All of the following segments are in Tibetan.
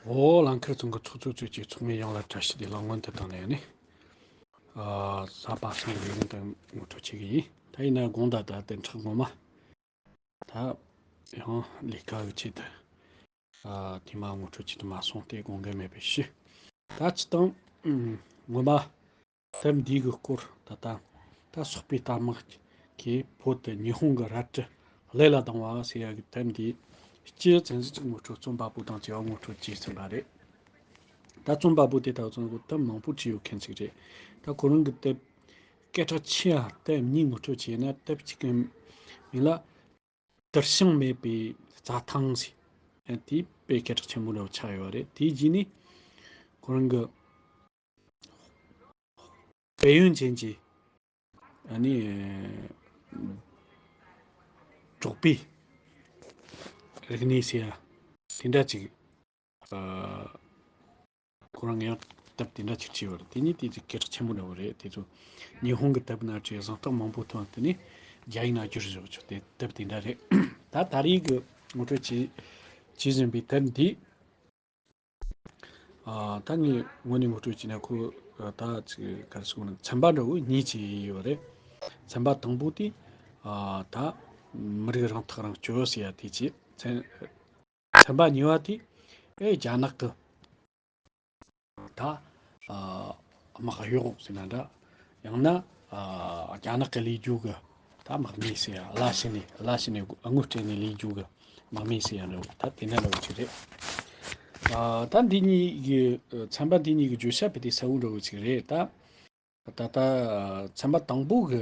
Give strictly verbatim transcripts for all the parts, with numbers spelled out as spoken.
འོ། ལང་ཁར་ཚང་གི་ཚོགས་གཙོ་གཙོས་ཀྱི་ཚོགས་མི་ཡོངས་ལ་བཀྲ་ཤིས་བདེ་ལེགས་སྔོན་དུ་བཏང་ནས་ནི། ཨ། གཟའ་པ་སངས་ལས་རིང་དུ་ངོ་སྤྲོད་བྱེད་ཀྱི་ཡིན། ད་ཡིན་ན་དགོང་དག་ད་དེ་ཕྲག་སྔོན་མ། ད་ཡང་ལས་ཀ་གི་ཆེད་དུ། ཨ། དེ་མ་ངོ་སྤྲོད་བྱེད་དུ་མ་སོང་སྟེ་དགོངས་འགལ་མེད་པའི་ཕྱིར། ད་སྤྱིར་བཏང་། ཨུམ། སྔོན་མ། དེབ་འདི་གི་སྐོར་ད་ལྟ། ད་སོག་པོའི་རྟ་དམག་གིས་བོད་དུ་ཉི་ཧོང་གི་རལ་གྲི་ཀླད་ལ་བརྡུངས་པ་ཟེར་ཡ་གི་དེབ་འདི་སྤྱི་ཚན་ཟིག་ཅིག་ངོ་སྤྲོད་རྩོམ་པ་པོ་དང་བཅས་པ་ངོ་སྤྲོད་བྱས་ཟིན་པ་རེད། ད་རྩོམ་པ་པོ་དེ་ད་ཚོ་དེབ་མང་པོ་བྲིས་ཡོད་མཁན་ཅིག་རེད། ད་ཁོ་རང་གི་དེབ་སྐད་གྲགས་ཆེ་བ་དེབ་གཉིས་ངོ་སྤྲོད་བྱས་ན། དེབ་གཅིག་གི་མིང་ལ། དུར་ཞིང་མེད་པའི་རྩྭ་ཐང་ཟེར། དེ་དཔེ་སྐད་གྲགས་ཆེན་པོ་འདྲ་བོ་ཆགས་ཡོད་རེད། དེའི་རྗེས་ནས་ཁོ་རང་གི་དཔལ་ཡོན་ཅན་གྱི། ཨ་ནི། འབྲོག་པའི་རིག་གནས་ཟེར་ཡ་དེ་འདྲ་ཅིག་ཨ། ཁོ་རང་ཡང་དེབ་དེ་འདྲ་ཅིག་བྲིས་ཡོད་རེད། དེ་གཉིས་དེ་ཅིག་སྐད་གྲགས་ཆེན་པོ་འདྲ་བོ་རེད། དེ་ཚོ་ཉི་ཧོང་གི་དེབ་ནང་བྲིས་གཟེངས་རྟགས་མང་པོ་ཐོན། དེ་ནས་རྒྱ་ཡིག་ནང་བསྒྱུར་བཞག་ཆོག་དེ་དེབ་དེ་འདྲ་རེད། ད་ད་རེས་ཀྱི་ངོ་སྤྲོད་བྱེད་བྱེད་བཞིན་པའི་དེབ་འདི། ཨ། ད་ངས་ངོ་ནས་ངོ་སྤྲོད་བྱས་ན། ཁོ་ད་ཅིག་ག་རེ་ཟེར་དགོས་ན། ཚན་པ་འདྲ་བོ་གཉིས་ཅིག་ཡོད་རེད། ཚན་པ་དང་པོ་དེ། ཨ། ད་མི་རིགས་རང་ཐག་རང་གཅོད་ཟེར་ཡ་དེ་བྱས། ཚན་ཚན་པ་གཉིས་པ་དེ། ཨེ། རྒྱ་ནག་གི་ད། ཨ། དམག་གཡོག་ཟེར་ན་འདྲ། ཡང་ན། ཨ། རྒྱ་ནག་གི་ལས་རྒྱུ་གི་ད་དམག་མི་ཟེར་ཡ། གླ་བྱེད་ནས་གླ་བྱེད་ནས་དངུལ་སྤྲད་ནས་ལས་རྒྱུ་གི་དམག་མི་ཟེར་ཡ་འདྲ་བོ། ད་དེ་འདྲ་འདྲ་བོ་ཅིག་རེད། ཨ། ད་འདི་གཉིས་ཀྱི་ཚན་པ་འདི་གཉིས་ཀྱི་བརྗོད་བྱ་དཔེ་དེ་གསལ་བོ་འདྲ་བོ་ཅིག་རེད། ད་ད་ལྟ་ཚན་པ་དང་པོ་གི་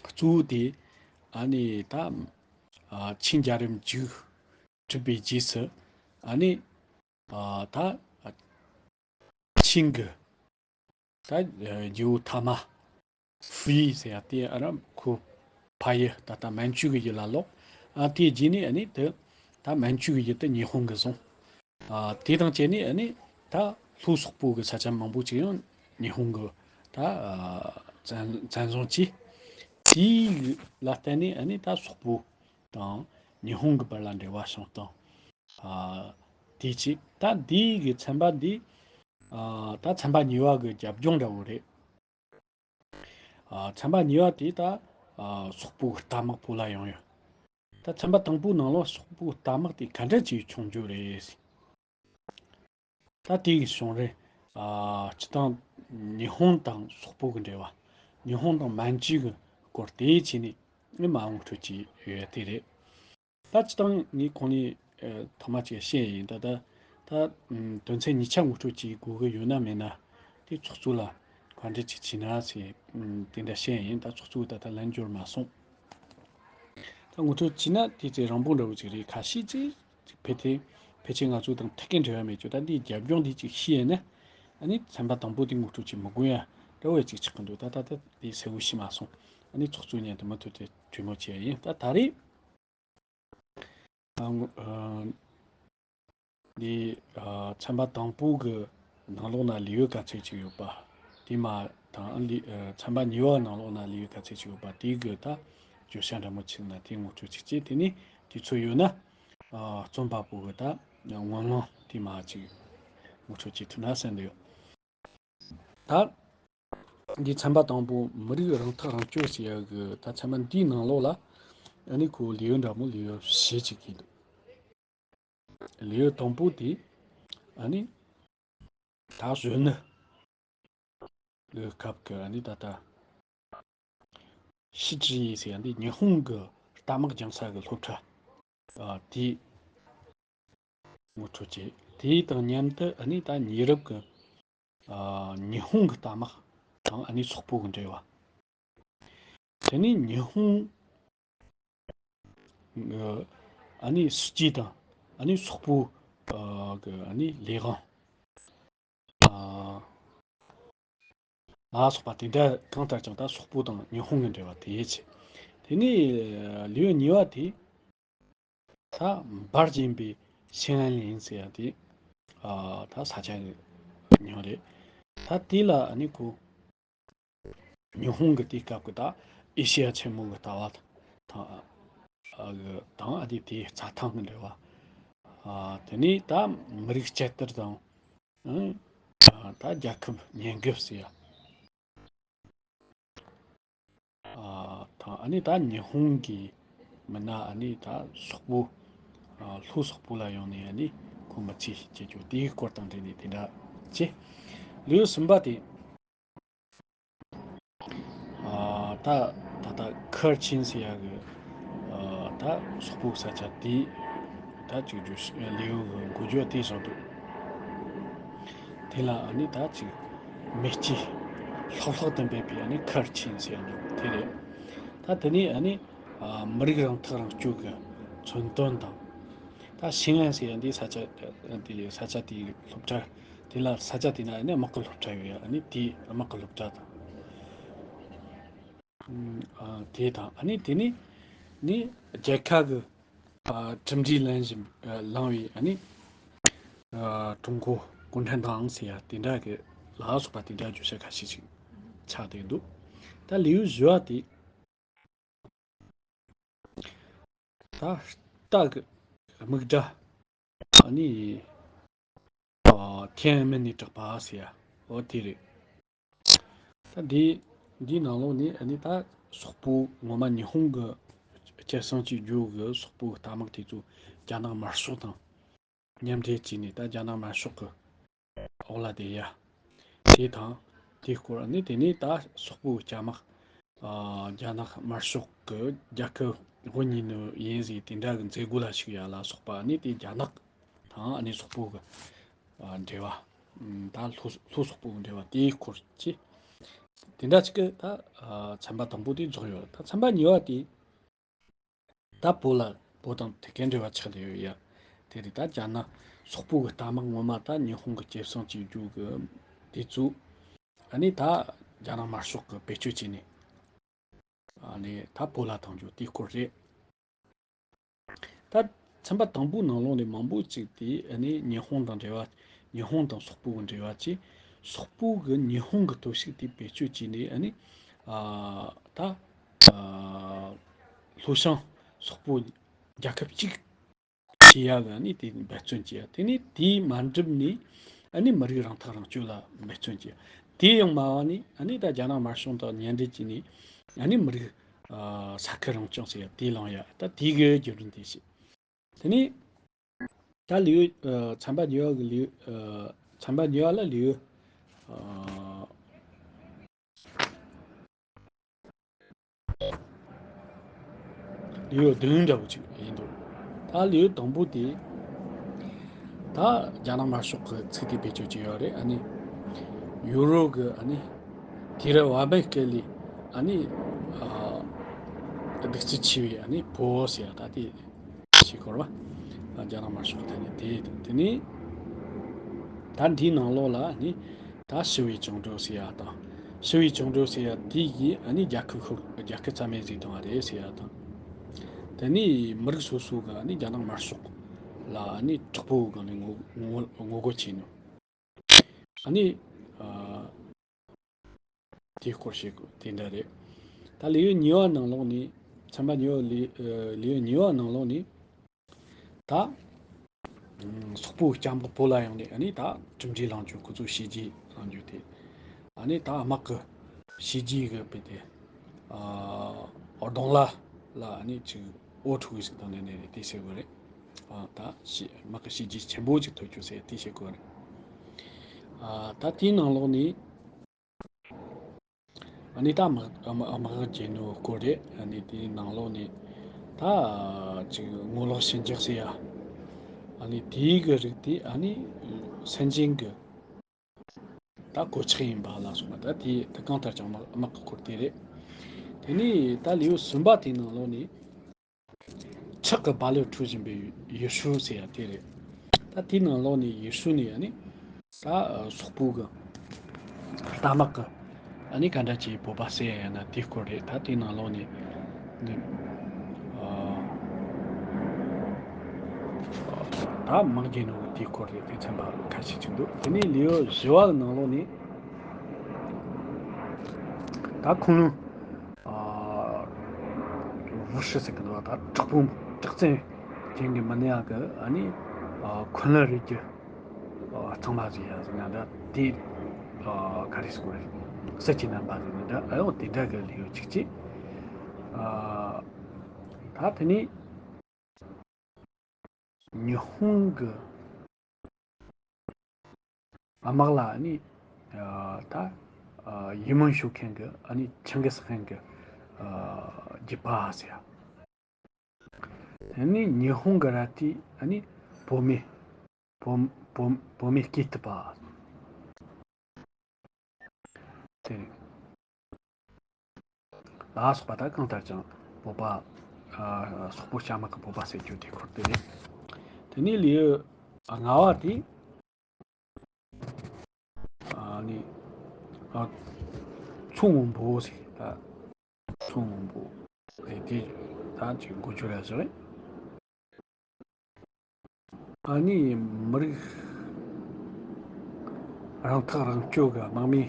གཙོ་བོ་དེ། ཨ་ནི་ད། ཨ། ཆིང་རྒྱལ་རབས་མཇུག་གྲུབ་པའི་རྗེས་སུ། ཨ་ནི། ཨ། ད་ཆིང་གི་ད་རྒྱལ་པོ་ཐ་མ་ཧྥུ་ཡི་ཟེར་ཡ་དེ། ཨ་ར་ཁོ་ཕ་ཡུལ་ད་ལྟ་མན་ཇུ་གི་ཡུལ་ལ་ལོག་ཨ། དེའི་རྗེས་ནས་ཨ་ནི་དེ་ད་མན་ཇུ་གི་ཡུལ་དེ་ཉི་ཧོང་གིས་བཟུང་། ཨ། དེ་དང་བཅས་ནས་ཨ་ནི་ད་ལྷོ་སོག་པོ་གི་ས་ཆ་མང་པོ་ཅིག་ཡང་ཉི་ཧོང་གིས་ད། ཨ། བཙན་བཙན་བཟུང་བྱས། དེའི་ལ་བརྟེན་ནས་ཨ་ནི་ད་སོག་པོ་དང་ཉི་ཧོང་གི་བར་ལ་འབྲེལ་བ་བྱུང་སྟངས། ཨ། དེ་གཅིག་ད་འདི་གི་ཚན་པ་འདི། ཨ། ད་ཚན་པ་གཉིས་པ་གི་རྒྱབ་ལྗོངས་འདྲ་བོ་རེད། ཨ། ཚན་པ་གཉིས་པ་དེ་ད། ཨ། སོག་པོ་གི་རྟ་དམག་བོད་ལ་ཡོང་ཡོད། ད་ཚན་པ་དང་པོའི་ནང་ལོགས་སོག་པོའི་རྟ་དམག་དེ་ག་འདྲ་ཅིག་བྱུང་རྒྱུ་རེད། ད་དེ་གི་བྱུང་རིམ། ཨ། སྤྱིར་བཏང་ཉི་ཧོང་དང་སོག་པོ་གི་འབྲེལ་བ། ཉི་ཧོང་དང་མན་ཇུ་གི་སྐོར་དེ་བྱས་ནས་ངས་མར་ངོ་སྤྲོད་ཅིག་ཡོད་དེ་རེད། ད་སྤྱིར་བཏང་ངས་གོང་ནས། ཨ། ཐོག་མ་ཅིག་བཤད་ཡིན། ད་ད་ད་དོན་ཚན་གཉིས་ཆ་ངོ་སྤྲོད་ཅིག་དགོས་ཀྱི་ཡོད་ན་མེད་ན། དེ་ཚོགས་གཙོ་ལ་ག་འདྲ་ཅིག་བྱས་ན་ཟེར་དེ་འདྲ་བཤད་ཡིན། ད་ཚོགས་གཙོས་ད་ལྟ་ལན་འབྱོར་མ་སོང་། ད་ངོ་སྤྲོད་བྱས་ན་དེ་ཚེ་རིང་པོ་འདྲ་བོ་ཅིག་རེད། ཁ་ཤས་ཅིག་ཅིག་ཕལ་ཆེར་ཕལ་ཆེར་ང་ཚོ་དང་ཐད་ཀའི་འབྲེལ་བ་མེད་ཀྱི། ད་འདིའི་རྒྱབ་ལྗོངས་འདི་ཅིག་ཤེས་ཡོད་ན། ཨ་ནི་ཚན་པ་དང་པོ་དེ་ངོ་སྤྲོད་བྱེད་མི་དགོས་ཡ་འདྲ་བོ་ཅིག་ཆགས་ཀྱི་འདུག་ད་ད་ད་དེ་གསལ་བོ་ཤེས་མ་སོང་། ཨ་ནི་ཚོགས་གཙོ་མཉམ་དུ་མུ་མཐུད་དེ་གྲོས་མོལ་བྱེད་ཡ་ཡིན། ད་ད་རེས། ཨ། ངོ་། ཨ། འདི། ཨ། ཚན་པ་དང་པོ་གི་ནང་ལོགས་ན་ལེའུ་ག་ཚོད་ཅིག་ཡོད་པ། དེ་མ་དང་ལེ། ཨ། ཚན་པ་གཉིས་པ་ནང་ལོགས་ན་ལེའུ་ག་ཚོད་ཅིག་ཡོད་པ། དེ་གི་ད་བརྗོད་བྱ་འདྲ་མོ་ཅིག་ན་དེ་ངོ་སྤྲོད་ཅིག་བྱས། དེ་ནས་དུས་ཚོད་ཡོད་ན། ཨ། རྩོམ་པ་པོ་གི་ད་ངོ་ངོ་དེ་མ་ཅིག་ངོ་སྤྲོད་བྱེད་ཐུབ་ན་བསམ་གྱི་ཡོད། ད་འདི་ཚན་པ་དང་པོ་མི་རིགས་རང་ཐག་རང་གཅོད་ཟེར་ཡ་གི་ད་ཚན་པ་འདིའི་ནང་ལོགས་ལ། ཨ་ནི་ཁོ་ལེའུ་འདྲ་མོ་ལེའུ་བཞི་ཅིག་ཡིན་འདུག་ལེའུ་དང་པོ་དེ་ཨ་ནི་ད་གཞོན་ནུ་གི་སྐབས་ཀྱི། ཨ་ནི་ད་ལྟ་ཤི་ཀྲི་ཡི་ཟེར་ཡ་འདི་ཉི་ཧོང་གི་རྟ་དམག་སྦྱང་ས་གི་སློབ་གྲྭ། ཨ། དེ་ངོ་སྤྲོད་བྱས། དེ་དང་མཉམ་དུ་ཨ་ནི་ད་ཉེ་རབས་ཀྱི། ཨ། ཉི་ཧོང་གི་རྟ་དམག་དང་ཨ་ནི་སོག་པོ་གི་འབྲེལ་བ། དེ་ནས་ཉི་ཧོང་གི་ཨ་ནི་སྲིད་ཇུས་དང་ཨ་ནི་སོག་པོ་གི་ཨ་ནི་ལས་དབང་། ཨ། ལ་སོགས་པ་དེ་འདྲ་གང་ལྟར་ཀྱང་ད་སོག་པོ་དང་ཉི་ཧོང་གི་འབྲེལ་བ་དེ་བྱས། དེ་ནས་ལེའུ་གཉིས་པ་དེ་ད་འབར་བཞིན་པའི་ཤིན་ཨན་ལིན་ཟེར་ཡ་དེ། ཨ། ད་ས་ཆ་གི་མིང་རེད། ད་དེ་ལ་ཨ་ནི་ཁོ་ཉི་ཧོང་གི་དེའི་སྐབས་ཀྱི་ད་ཨེ་ཤེ་ཡ་ཆེན་མོ་གི་ལྟ་བ་དང་། ཨ། གི་དང་། ཨ། དེ་དེའི་རྩྭ་ཐང་གི་འབྲེལ་བ། ཨ་དེ་ནས་ད་མི་རིགས་བསྐྱར་དར་དང་། ཨང་། ཨ་ད་རྒྱལ་ཁབ་ཉེན་ཁ་ཟེར་ཡ། ཨ་དང་ཨ་ནི་ད་ཉི་ཧོང་གི་མི་སྣ་ཨ་ནི་ད་སོག་པོ། ཨ་ལྷོ་སོག་པོ་ལ་ཡོང་ནས་ཨ་ནི་ཁོ་མི་ཚེ་སྐྱེལ་རྒྱུ་དེའི་སྐོར་དང་འབྲེལ་ནས་དེ་འདྲ་བྱས། ལེའུ་གསུམ་པ་དེ། ཨ་ད་ད་ད་ཁར་ཆིན་ཟེར་ཡ་གི་ཨ་ད་སོག་པོའི་ས་ཆ་དེ་ད་ཅིག་ཇུ་ལེའུ་གི་འགོ་བརྗོད་དེ་བཞག་འདུག་དེ་ལ་ཨ་ནི་ད་ཅིག་མེ་ལྕེ་ལྷག་ལྷག་ཏུ་འབེབས་པའི་ཨ་ནི་ཁར་ཆིན་ཟེར་ཡ་འདུག་དེ་རེད། ད་དེ་ནས་ཨ་ནི་ཨ་མི་རིགས་རང་ཐག་རང་གཅོད་ཀྱི་མཚོན་དོན་དང་། ད་ཤིང་ཨན་ཟེར་ཡ་འདི་ས་ཆ་དེ་ས་ཆ་དེའི་སློབ་གྲྭ། དེ་ལ་ས་ཆ་དེ་ན་ནི་དམག་གི་སློབ་གྲྭ་ཡོད་ཡ། ཨ་ནི་དེའི་དམག་གི་སློབ་གྲྭ་དང་། ཨ་དེ་དང་ཨ་ནི་དེ་ནི་ནི་རྒྱལ་ཁ་གི་ཨ་གྲུབ་འབྲས་ལེན་བཞིན་ཨ་བླངས་པའི་ཨ་ནི་ཨ་ཀྲུང་གོ་གུང་ཁྲན་ཏང་ཟེར་ཡ་དེ་འདྲ་གི་ལ་སོགས་པ་དེ་འདྲ་བརྗོད་བྱ་ཁ་ཤས་ཤིག་ཆགས་བསྡད་འདུག་ད་ལེའུ་བཞི་བ་དེ། ད་རྟ་གི་རྨིག་སྒྲ། ཨ་ནི་ཨ་ཐེན་ཨན་མེན་ནས་གྲགས་པ་ཟེར་ཡ། འོ་དེ་རེད། ད་འདི་འདིའི་ནང་ལོགས་ནས་ཨ་ནི་ད་སོག་པོ་ངོ་མ་ཉི་ཧོང་གི་སྐྱེད་སྲིང་བྱེད་རྒྱུ་གི་སོག་པོ་གི་རྟ་དམག་དེ་ཚོ་རྒྱ་ནག་དམར་ཤོག་དང་མཉམ་འབྲེལ་བྱས་ནས་ད་རྒྱ་ནག་དམར་ཤོག་གི་འོག་ལ་བསྡད་ཡ། དེ་དང་། དེའི་སྐོར་ནི་དེ་ནས་ད་སོག་པོའི་སྐྱ་དམག་ཨ་རྒྱ་ནག་དམར་ཤོག་གི་རྒྱལ་ཁབ་དབུ་བརྙེས་ནི་ཡིན་ཟེར་དེ་འདྲ་གི་མཛད་སྒོ་ལ་ཞུགས་ཡ་ལ་སོགས་པ་ནི་དེ་རྒྱ་ནག་དང་ཨ་ནི་སོག་པོ་གི་ཨ་འབྲེལ་བ། ཨམ་ད་ལྷོ་ལྷོ་སོག་པོ་གི་འབྲེལ་བ་དེའི་སྐོར་གྱི་དེ་འདྲ་ཅིག་གི་ད་ཨ་ཚན་པ་དང་པོ་དེ་རྫོགས་ཡོད། ད་ཚན་པ་གཉིས་པ་དེ། ད་བོད་ལ་བོད་དང་ཐད་ཀའི་འབྲེལ་བ་ཆགས་བསྡད་ཡོད་ཡ། དེ་རེད། ད་རྒྱ་ནག་སོག་པོ་གི་རྟ་དམག་ངོ་མ་ད་ཉི་ཧོང་གི་སྐྱེད་སྲིང་བྱེད་རྒྱུ་གི་དེ་ཚོ་ཨ་ནི་ད་རྒྱ་ནག་དམར་ཤོག་གི་བེད་སྤྱོད་བྱས་ནས་ཨ་ནི་ད་བོད་ལ་བཏང་རྒྱུ་དེའི་སྐོར་རེད། ད་ཚན་པ་དང་པོའི་ནང་ལོགས་ནས་མང་པོ་ཅིག་དེ་ཨ་ནི་ཉི་ཧོང་དང་འབྲེལ་བ། ཉི་ཧོང་དང་སོག་པོ་གི་འབྲེལ་བ་བཅས། སོག་པོ་གི་ཉི་ཧོང་གི་སྟོབས་ཤུགས་དེ་བེད་སྤྱོད་བྱས་ནས་ཨ་ནི་ཨ་ད་ཨ་ལྷོ་བྱང་སོག་པོ་རྒྱལ་ཁབ་གཅིག་བྱེད་ཡ་གི་ཨ་ནི་དེ་འབད་བརྩོན་བྱེད་ཡ། དེ་ནས་དེས་མ་འགྲུབ་ནས་ཨ་ནི་མི་རིགས་རང་ཐག་རང་གཅོད་ལ་འབད་བརྩོན་བྱེད་ཡ། དེ་ཡང་མ་བ་ནས་ཨ་ནི་ད་རྒྱ་ནག་དམར་གཞུང་དང་མཉམ་འབྲེལ་བྱས་ནས་ཨ་ནི་མི་རིགས་ཨ་ས་ཁུལ་རང་སྐྱོང་ཟེར་ཡ་དེ་བླངས་ཡ། ད་དེ་གི་བརྒྱུད་རིམ་དེ་བྱེད། དེ་ནས་ད་ལེའུ་ཨ་ཚན་པ་གཉིས་པ་གི་ལེའུ་ཨ་ཚན་པ་གཉིས་པ་ལ་ལེའུ་ཨ་ལེའུ་བདུན་འདྲ་པོ་ཅིག་ཡིན་འདུག་ད་ལེའུ་དང་པོ་དེ་ད་རྒྱ་ནག་དམར་ཤོག་གི་ཚིག་དེ་བེད་སྤྱོད་ཀྱི་ཡོད་རེད། ཨ་ནི་ཡུ་རོབ་གི་ཨ་ནི་དེ་ར་བ་མེ་སྐད་ལས་ཨ་ནི་ཨ་གདུག་རྩུབ་ཆེ་བའི་ཨ་ནི་ཕོ་བོ་ཟེར་ཡ་ད་དེ་ཞིག་སྐོར་བ། རྒྱ་ནག་དམར་ཤོག་དེ་ནི་དེ་དེ་ནི་ད་འདིའི་ནང་ལོགས་ལ་ནི་ད་ཞི་བའི་བཅིངས་འགྲོལ་ཟེར་ཡ་དང་། ཞི་བའི་བཅིངས་འགྲོལ་ཟེར་ཡ་དེ་ཡིས་ཨ་ནི་རྒྱལ་ཁབ་ཤོར་རྒྱལ་ཁབ་རྩ་མེད་བཟོས་བཏང་བ་རེད་ཟེར་ཡ་དང་། དེ་ནི་མི་རིགས་སོ་སོ་གི་ཨ་ནི་རྒྱ་ནག་དམར་ཤོག་ལ་ཨ་ནི་དྲག་པོའི་སྒང་ནས་ངོ་ངོ་ངོ་རྒོལ་བྱས་ནས་ཨ་ནི་ཨ། དེའི་སྐོར་བཤད་དགོས་དེ་འདྲ་རེད། ད་ལེའུ་གཉིས་པ་ནང་ལོགས་ནས་ཚན་པ་གཉིས་པ་ལེའུ་ཨ་ལེའུ་གཉིས་པ་ནང་ལོགས་ནས་ད་ཨམ་སོག་པོའི་སྐྱ་དམག་བོད་ལ་ཡོང་ནས་ཨ་ནི་ད་གྲུབ་འབྲས་བླངས་རྒྱུ། ཁོ་ཚོ་བྱས་རྗེས་བླངས་རྒྱུ་དེ། ཨ་ནི་ད་དམག་གི་བྱས་རྗེས་གི་དཔེ་དེ་ཨ་གདོང་ལ་ལ་ཨ་ནི་ཅིག་འོ་འཁྲུག་གི་ཞིག་བཏང་ནས་ནས་རེད། དེ་བྱེད་དགོས་རེད། ཨ་ད་བྱས་དམག་གི་བྱས་རྗེས་ཆེན་པོ་ཅིག་ཐོབ་རྒྱུ་ཟེར་དེ་བྱེད་དགོས་རེད། ཨ་ད་དེའི་ནང་ལོགས་ནས། ཨ་ནི་ད་དམག་དམག་དམག་རྒྱལ་ནོ་སྐོར་རེད། ཨ་ནི་དེའི་ནང་ལོགས་ནས་ད་ཅིག་ངོ་ལོག་ཞི་འཇགས་ཟེར་ཡ། ཨ་ནི་དེའི་གི་རིགས་དེ་ཨ་ནི་སེམས་ཅན་གི་ད་གོད་ཆག་ཡིན་པ་ལ་སོགས་པ། ད་དེ་དེ་གང་ལྟར་ཀྱང་དམག་དམག་གི་སྐོར་དེ་རེད། དེ་ནས་ད་ལེའུ་གསུམ་པ་དེའི་ནང་ལོགས་ནས། ཁྲག་གི་རྦ་རླབས་འཁྲུག་བཞིན་པའི་ཡུལ་ཤུལ་ཟེར་ཡ་དེ་རེད། ད་དེའི་ནང་ལོགས་ནས་ཡུལ་ཤུལ་ནས་ཨ་ནི་ད་སོག་པོ་གི་རྟ་དམག་གི་ཨ་ནི་ག་འདྲ་བྱས་བོད་པ་བསད་ཡ་ཡིན་ན་དེའི་སྐོར་རེད། ད་དེའི་ནང་ལོགས་ནས་ནི་ཨ་ད་དམག་རྒྱལ་ནོ་གི་དེའི་སྐོར་རེད། དེ་ཚན་པ་ཁ་ཤས་ཅིག་འདུག་དེ་ནས་ལེའུ་བཞི་བ་གི་ནང་ལོགས་ནས་ད་ཁུངས་ལུང་ཨ་ཝུ་ཧྲི་ཟེར་གི་འདུག་ད་དྲག་པོ་དྲག་རྩལ་ཅན་གྱི་མི་སྣ་གི་ཨ་ནི་ ཨ་འཁོན་ལན་རེད་ཀྱི་ཨ་གཙང་མ་ཟིག་ཡ་ཟིག་ན་འདྲ་དེ་ཨ་ག་རེ་ཟེར་དགོས་རེད། སྲིད་ཀྱི་རྣམ་པ་ཟིག་ན་འདྲ། ཨ་ཡོང་དེ་འདྲ་གི་ལས་ཡོད་ཅིག་ཅིག་ཨ་ད་དེ་ནས་ཉི་ཧོང་གི་དམག་ལ་ཨ་ནི་ཨ་ད་ཨ་ཡིད་སྨོན་ཞུ་མཁན་གི་ཨ་ནི་ཆིང་གིས་ཁན་གི་ཨ་རྒྱུད་པ་ཟེར་ཡ། དེ་ནས་ཉི་ཧོང་གི་ར་ཏི་ཨ་ནི་བུད་མེད་བུད་བུད་བུད་མེད་སྐྱེས་ཐུབ་པ། དེ་ལ་སོགས་པ་དག་གང་ལྟར་ཀྱང་བོད་པ་ཨ་སོག་པོ་སྐྱ་དམག་གི་བོད་པ་ཟེར་རྒྱུ་དེ་སྐོར་དེ་རེད། དེ་ནས་ལེའུ་ལྔ་བ་དེ་ཨ་ནི་ཨ་མཚོ་སྔོན་པོ་ཟེར་ད། མཚོ་སྔོན་པོ་རེད་དེ་ད་ཅིག་འགོ་བཅུག་ཡ་ཟེར་རེད། ཨ་ནི་མི་རིགས་རང་ཐག་རང་གཅོད་གི་དམག་མི་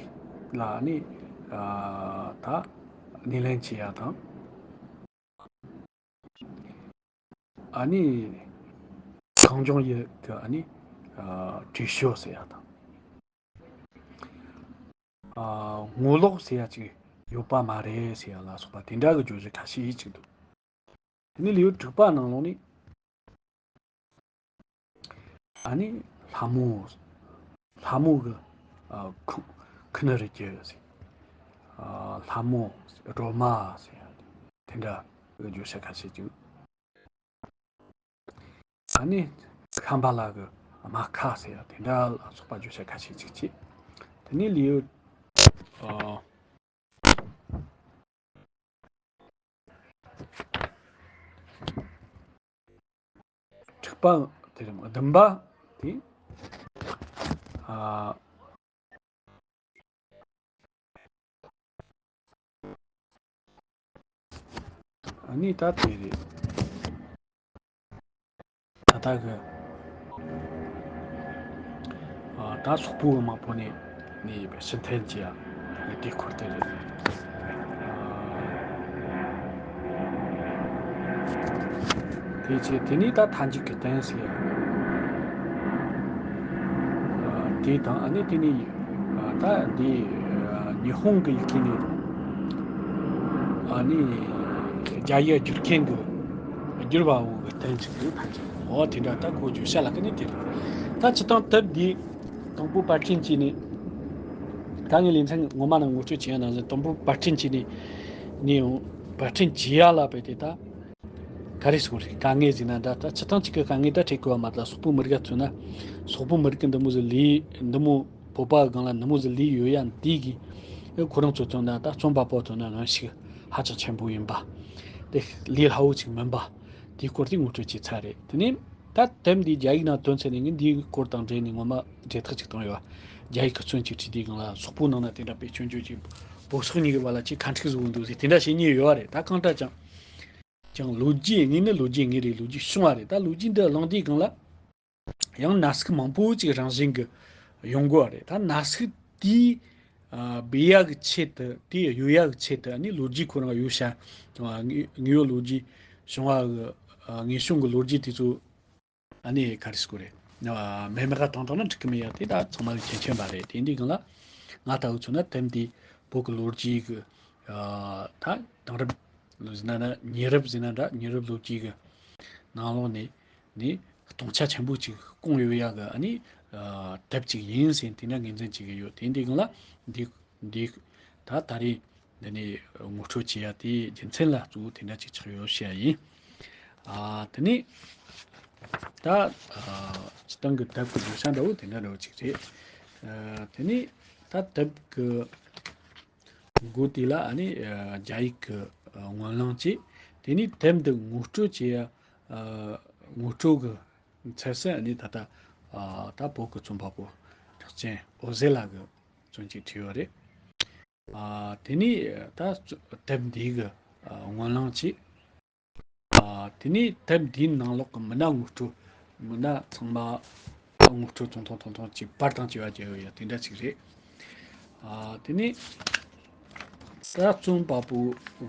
ལ་ཨ་ནི་ཨ་ད་སྣེ་ལེན་བྱེད་ཡ་དང་། ཨ་ནི་གངས་ལྗོངས་ཡུལ་གི་ཨ་ནི་ཨ་བྲོས་བྱོལ་ཟེར་ཡ་དང་། ཨ་ངོ་ལོག་ཟེར་ཡ་ཅིག་ཡོད་པ་མ་རེད་ཟེར་ཡ་ལ་སོགས་པ་དེ་འདྲ་གི་བརྗོད་གཞི་ཁ་ཤས་ཅིག་འདུག་དེ་ནས་ལེའུ་དྲུག་པ་ནང་ལོགས་ནས་ཨ་ནི་ལྷ་མོ། ལྷ་མོ་གི་ཨ་ཁུ་ཁུ་ནུ་རི་རྒྱུད་ཟེར། ཨ་ལྷ་མོ་སྒྲོལ་མ་ཟེར་ཡ་དེ་འདྲ་གི་བརྗོད་བྱ་ཁ་ཤས་ཅིག་ཨ་ནི་ཤམ་བྷ་ལ་གི་རྨ་ཁ་ཟེར་ཡ་དེ་འདྲ་ལ་སོགས་པ་བརྗོད་བྱ་ཁ་ཤས་ཅིག་བྱས། དེ་ནས་ལེའུ་ཨ་དྲུག་པ་དེ་རེད། བདུན་པ་དེ་ཨ་ཨ་ནི་ད་དེ་རེད། ད་ལྟ་གི་ཨ་ད་སོག་པོའི་དམག་དཔུང་ནས་ནས་ཕྱིར་འཐེན་བྱས་ཡ་དེ་སྐོར་དེ་རེད། ཨ་དེ་བྱས་དེ་ནས་ད་མཐའ་མཇུག་གི་གཏམ་ཟེར་ཡ་ཨ་དེ་དང་ཨ་ནི་དེ་ནས་ཨ་ད་འདི་ཨ་ཉི་ཧོང་གི་ཡི་གེ་ནས་ཨ་ནི་རྒྱ་ཡིག་བསྒྱུར་མཁན་གྱི་བསྒྱུར་བ་བོ་གི་གཏམ་ཅིག་རེད། ད་ཅིག་འོ་དེ་འདྲ་ད་གོ་རྒྱུ་བཤད་ལ་ཀ་ནི་དེ་རེད། ད་སྤྱིར་བཏང་དེབ་འདི་དང་པོ་པར་སྐྲུན་བྱས་ནས་ད་ངས་ལེ་ཚན་ངོ་མ་ནང་ངོ་སྤྲོད་བྱས་ཡ་ནང་བཞིན་དང་པོ་པར་སྐྲུན་བྱས་ནས་ནས་ཡང་པར་སྐྲུན་བྱས་ཡ་ལ་བས་ཏེ་ད་ག་རེ་ཟེར་དགོས་རེད། དཀའ་ངལ་ཟེར་ན་འདྲ། ད་སྤྱིར་བཏང་གཅིག་གི་དཀའ་ངལ་ད་འཕྲད་དགོས་པ་མ་རེད། སོག་པོའི་མི་རིགས་ལ་མཚོན་ན་སོག་པོའི་མི་རིགས་ཀྱི་འདི་མོ་ཟིག་ལས་འདི་མོ་བོད་པ་སྒང་ལ་འདི་མོ་ཟིག་ལས་ཡོད་ཡ་འདི་གི་ཁོ་རང་ཚོ་མཚོན་ན་ད་རྩོམ་པ་པོ་མཚོན་ན་གནོན་ཤུགས་ཧ་ཅང་ཆེན་པོ་ཡིན་པ་དེ་ལས་སླ་བོ་ཅིག་མིན་པ་དེའི་སྐོར་དེ་ངོ་སྤྲོད་བྱས་ཚར་རེད། དེ་ནས་ད་དེབ་འདི་རྒྱ་ཡིག་ནང་བཏོན་ཚར་ནས་ངས་འདིའི་སྐོར་དང་འབྲེལ་ནས་ངོ་མ་འབྲེལ་ཐག་ཅིག་བཏང་ཡོད། རྒྱ་ཡིག་གི་རྩོམ་ཅིག་བྲིས་དུས་སྒང་ལ་སོག་པོའི་ནང་ན་དེ་འདྲ་དཔེ་སྐྱོན་བརྗོད་ཅིག་བོད་སོག་གཉིས་ཀྱི་བར་ལ་ཅིག་ཁ་འཁྲིག་བཟོ་གི་འདུག་ཟེར་དེ་འདྲ་བཤད་མཁན་ཡོད་རེད། ད་གང་ལྟར་ཀྱང་། ཀྱང་ལོ་རྒྱུས་དངོས་ནི་ལོ་རྒྱུས་དངོས་རེད། ལོ་རྒྱུས་བྱུང་བ་རེད། ད་ལོ་རྒྱུས་འདི་གླེང་དུས་སྒང་ལ་ཡང་ན་ཟུག་མང་པོ་ཅིག་རང་བཞིན་གྱི་ཡོང་གི་བ་རེད། ད་ན་ཟུག་དེའི་ཨ་སྦས་ཡག་གི་ཆེད་དུ་དེ་གཡོལ་ཡག་གི་ཆེད་དུ་ཨ་ནི་ལོ་རྒྱུས་ཁོ་རང་གཡོལ་བྱ་དང་དངོས་ཡོད་ལོ་རྒྱུས་བྱུང་བ་གི་ཨ་དངོས་བྱུང་གི་ལོ་རྒྱུས་དེ་ཚོ་ཨ་ནི་ག་རེ་ཟེར་དགོས་རེད། ཨ་མེད་མེད་ཀ་བཏང་བཏང་ན་འགྲིག་གི་མེད་ཡ་དེ་ད་ཚང་མ་གི་མཁྱེན་མཁྱེན་པ་རེད། དེ་འདི་སྒང་ལ་ང་ལྟ་བུ་མཚོན་ན་དེབ་འདི་བོད་ཀྱི་ལོ་རྒྱུས་ཀྱི་ཨ་ད་དེང་རབས་ལོ་ཟེར་ན་ན་ཉེ་རབས་ཟེར་ན་འདྲ། ཉེ་རབས་ལོ་རྒྱུས་ཀྱི་ནང་ལོགས་ནས་ནི་སྟོང་ཆ་ཆེན་པོ་ཅིག་བསྐུངས་ཡོད་ཡ་གི་ཨ་ནི་ཨ་དེབ་ཅིག་ཡིན་ཟེར་དེ་འདྲ་ངོས་འཛིན་བྱེད་ཀྱི་ཡོད། དེ་འདི་སྒང་ལ་འདི་འདི་ད་ད་རེས་འདི་ནས་ངོ་སྤྲོད་བྱེད་ཡ་དེའི་རྒྱུ་མཚན་ལ་གཙོ་བོ་དེ་འདྲ་ཅིག་ཆགས་ཡོད་བཤད་ཡིན། ཨ་དེ་ནས་ད་ཨ་སྤྱིར་བཏང་གི་དེབ་ཀྱི་བརྗོད་བྱ་འདྲ་བོ་དེ་འདྲ་འདྲ་བོ་ཅིག་རེད། ཨ་དེ་ནས་ད་དེབ་ཀྱི་འགོ་དེ་ལ་ཨ་ནི་ཨ་རྒྱ་ཡིག་གི་ཨ་སྔོན་གླེང་བྱས། དེ་ནས་དེབ་འདི་ངོ་སྤྲོད་བྱེད་ཡ་ཨ་ངོ་སྤྲོད་ཀྱི་ཚད་གཞི་ཨ་ནི་ད་ལྟ་ཨ་ད་བོད་ཀྱི་རྩོམ་པ་པོ་གྲགས་ཅན་འོད་ཟེར་ལགས་ཀྱི་རྩོམ་ཅིག་བྲིས་ཡོད་རེད། ཨ་དེ་ནས་ད་དེབ་འདི་གི་ཨ་སྔོན་གླེང་བྱས། ཨ་དེ་ནས་དེབ་འདིའི་ནང་ལོགས་ཀྱི་མི་སྣ་ངོ་སྤྲོད། མི་སྣ་ཚང་མ་ངོ་སྤྲོད་ཐུང་ཐུང་ཐུང་ཐུང་ཅིག་པར་དང་བཅས་པ་བརྒྱབ་ཡོད་ཡ་དེ་འདྲ་ཅིག་རེད། ཨ་དེ་ནས་ད་རྩོམ་པ་པོ་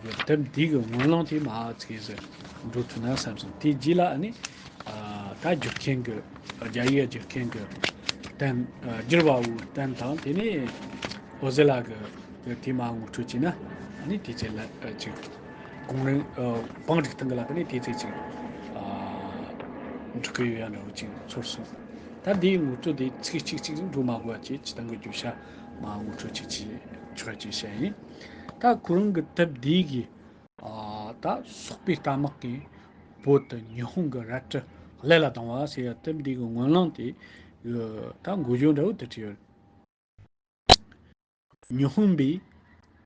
གི་དེབ་འདི་གི་སྔོན་གླེང་དེ་མར་ཅིག་ཟེར་འགྲོ་ཐུབ་ན་བསམ་སོང་། དེའི་རྗེས་ལ་ཨ་ནི་ཨ་ ད་བསྒྱུར་མཁན་གྱི་རྒྱ་ཡིག་བསྒྱུར་མཁན་གྱི་གཏན་བསྒྱུར་བ་བོའི་གཏན་དང་དེ་ནས་ཨོ་ཟེ་ལ་གི་དེ་མ་ངོ་སྤྲོད་བྱས་ན་ཨ་ནི་དེ་ཚེ་ལ་ཅིག་གོང་རིམ་བང་སྒྲིག་སྟངས་ལ་དེ་ནས་དེ་ཚེ་ཅིག་འགྲིག་གི་ཡོད་ཡ་འདྲ་བོ་ཅིག་ཚོར་སོང་། ད་འདིའི་ངོ་སྤྲོད་དེ་ཚིག་གཅིག་གཅིག་འགྲོ་མ་དགོས་པ་བྱས་སྤྱིར་བཏང་གི་བསྒྱུར་བྱ་མ་ངོ་སྤྲོད་ཅིག་བྱས་ཆོག་ཅེས་བཤད་ཡིན། ད་ཁོ་རང་གི་དེབ་འདི་གི་ཨ་ད་སོག་པོའི་རྟ་དམག་གིས་བོད་དུ་ཉི་ཧོང་གི་རལ་གྲི་ཀླད་ལ་བཏང་བ་ཟེར་ཡ་དེབ་འདི་གི་སྔོན་ལམ་དེ་ད་འགོ་བརྗོད་འདྲ་བོ་དེ་བྲིས་ཡོད། ཉི་ཧོང་པས་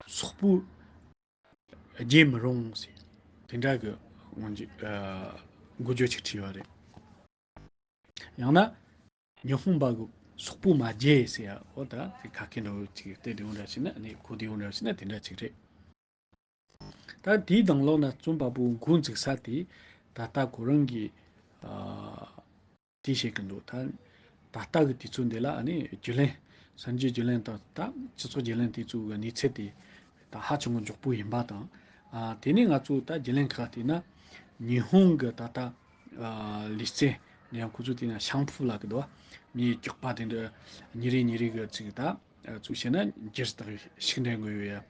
སོག་པོ་བརྗེད་མི་རུང་ཟེར་དེ་འདྲ་གི་སྔོན་འགྲོ་ཨ་འགོ་བརྗོད་ཅིག་བྲིས་ཡོད་རེད། ཡང་ན་ཉི་ཧོང་པ་གི་སོག་པོ་མ་བརྗེད་ཟེར་ཡ་འོ་ད་དེ་ཁ་སྐད་འདྲ་བོ་ཅིག་སྟེ་དེ་འོ་འདྲ་བྱས་ན་ནི་གོ་དེ་འོ་འདྲ་བྱས་ན་དེ་འདྲ་ཅིག་རེད། ད་དེའི་ནང་ལོགས་ན་རྩོམ་པ་པོ་འགོ་འཛུགས་ས་དེ་ད་ལྟ་ཁོ་རང་གི་ཨ་དེ་བཤད་ཀྱི་འདུག་ད་ད་ལྟ་གི་དུས་ཚོད་འདི་ལ་ཨ་ནི་བརྒྱུད་ལམ་གསར་འགྱུར་བརྒྱུད་ལམ་དང་ད་སྤྱི་ཚོགས་བརྒྱུད་ལམ་དེ་ཚོ་གི་གནས་ཚུལ་དེ་ད་ཧ་ཅང་གི་མགྱོགས་པོ་ཡིན་པ་དང་ཨ་དེ་ནས་ང་ཚོ་ད་བརྒྱུད་ལམ་ཁག་བལྟས་ན་ཉི་ཧོང་གི་ད་ལྟ་ཨ་ལུས་རྩལ་འདི་ཡང་ཁོ་ཚོ་དེ་ན་ཤང་ཕུ་ལབ་ཀྱི་འདུག་མིའི་སྒྱོགས་པ་དེ་འདྲ་ཉིན་རེ་ཉིན་རེ་གི་ཅིག་ད་ཚུལ་བཤད་ན་འགྱུར་དག་ཤུགས་འགྲན་དགོས་ཡོད་ཡ།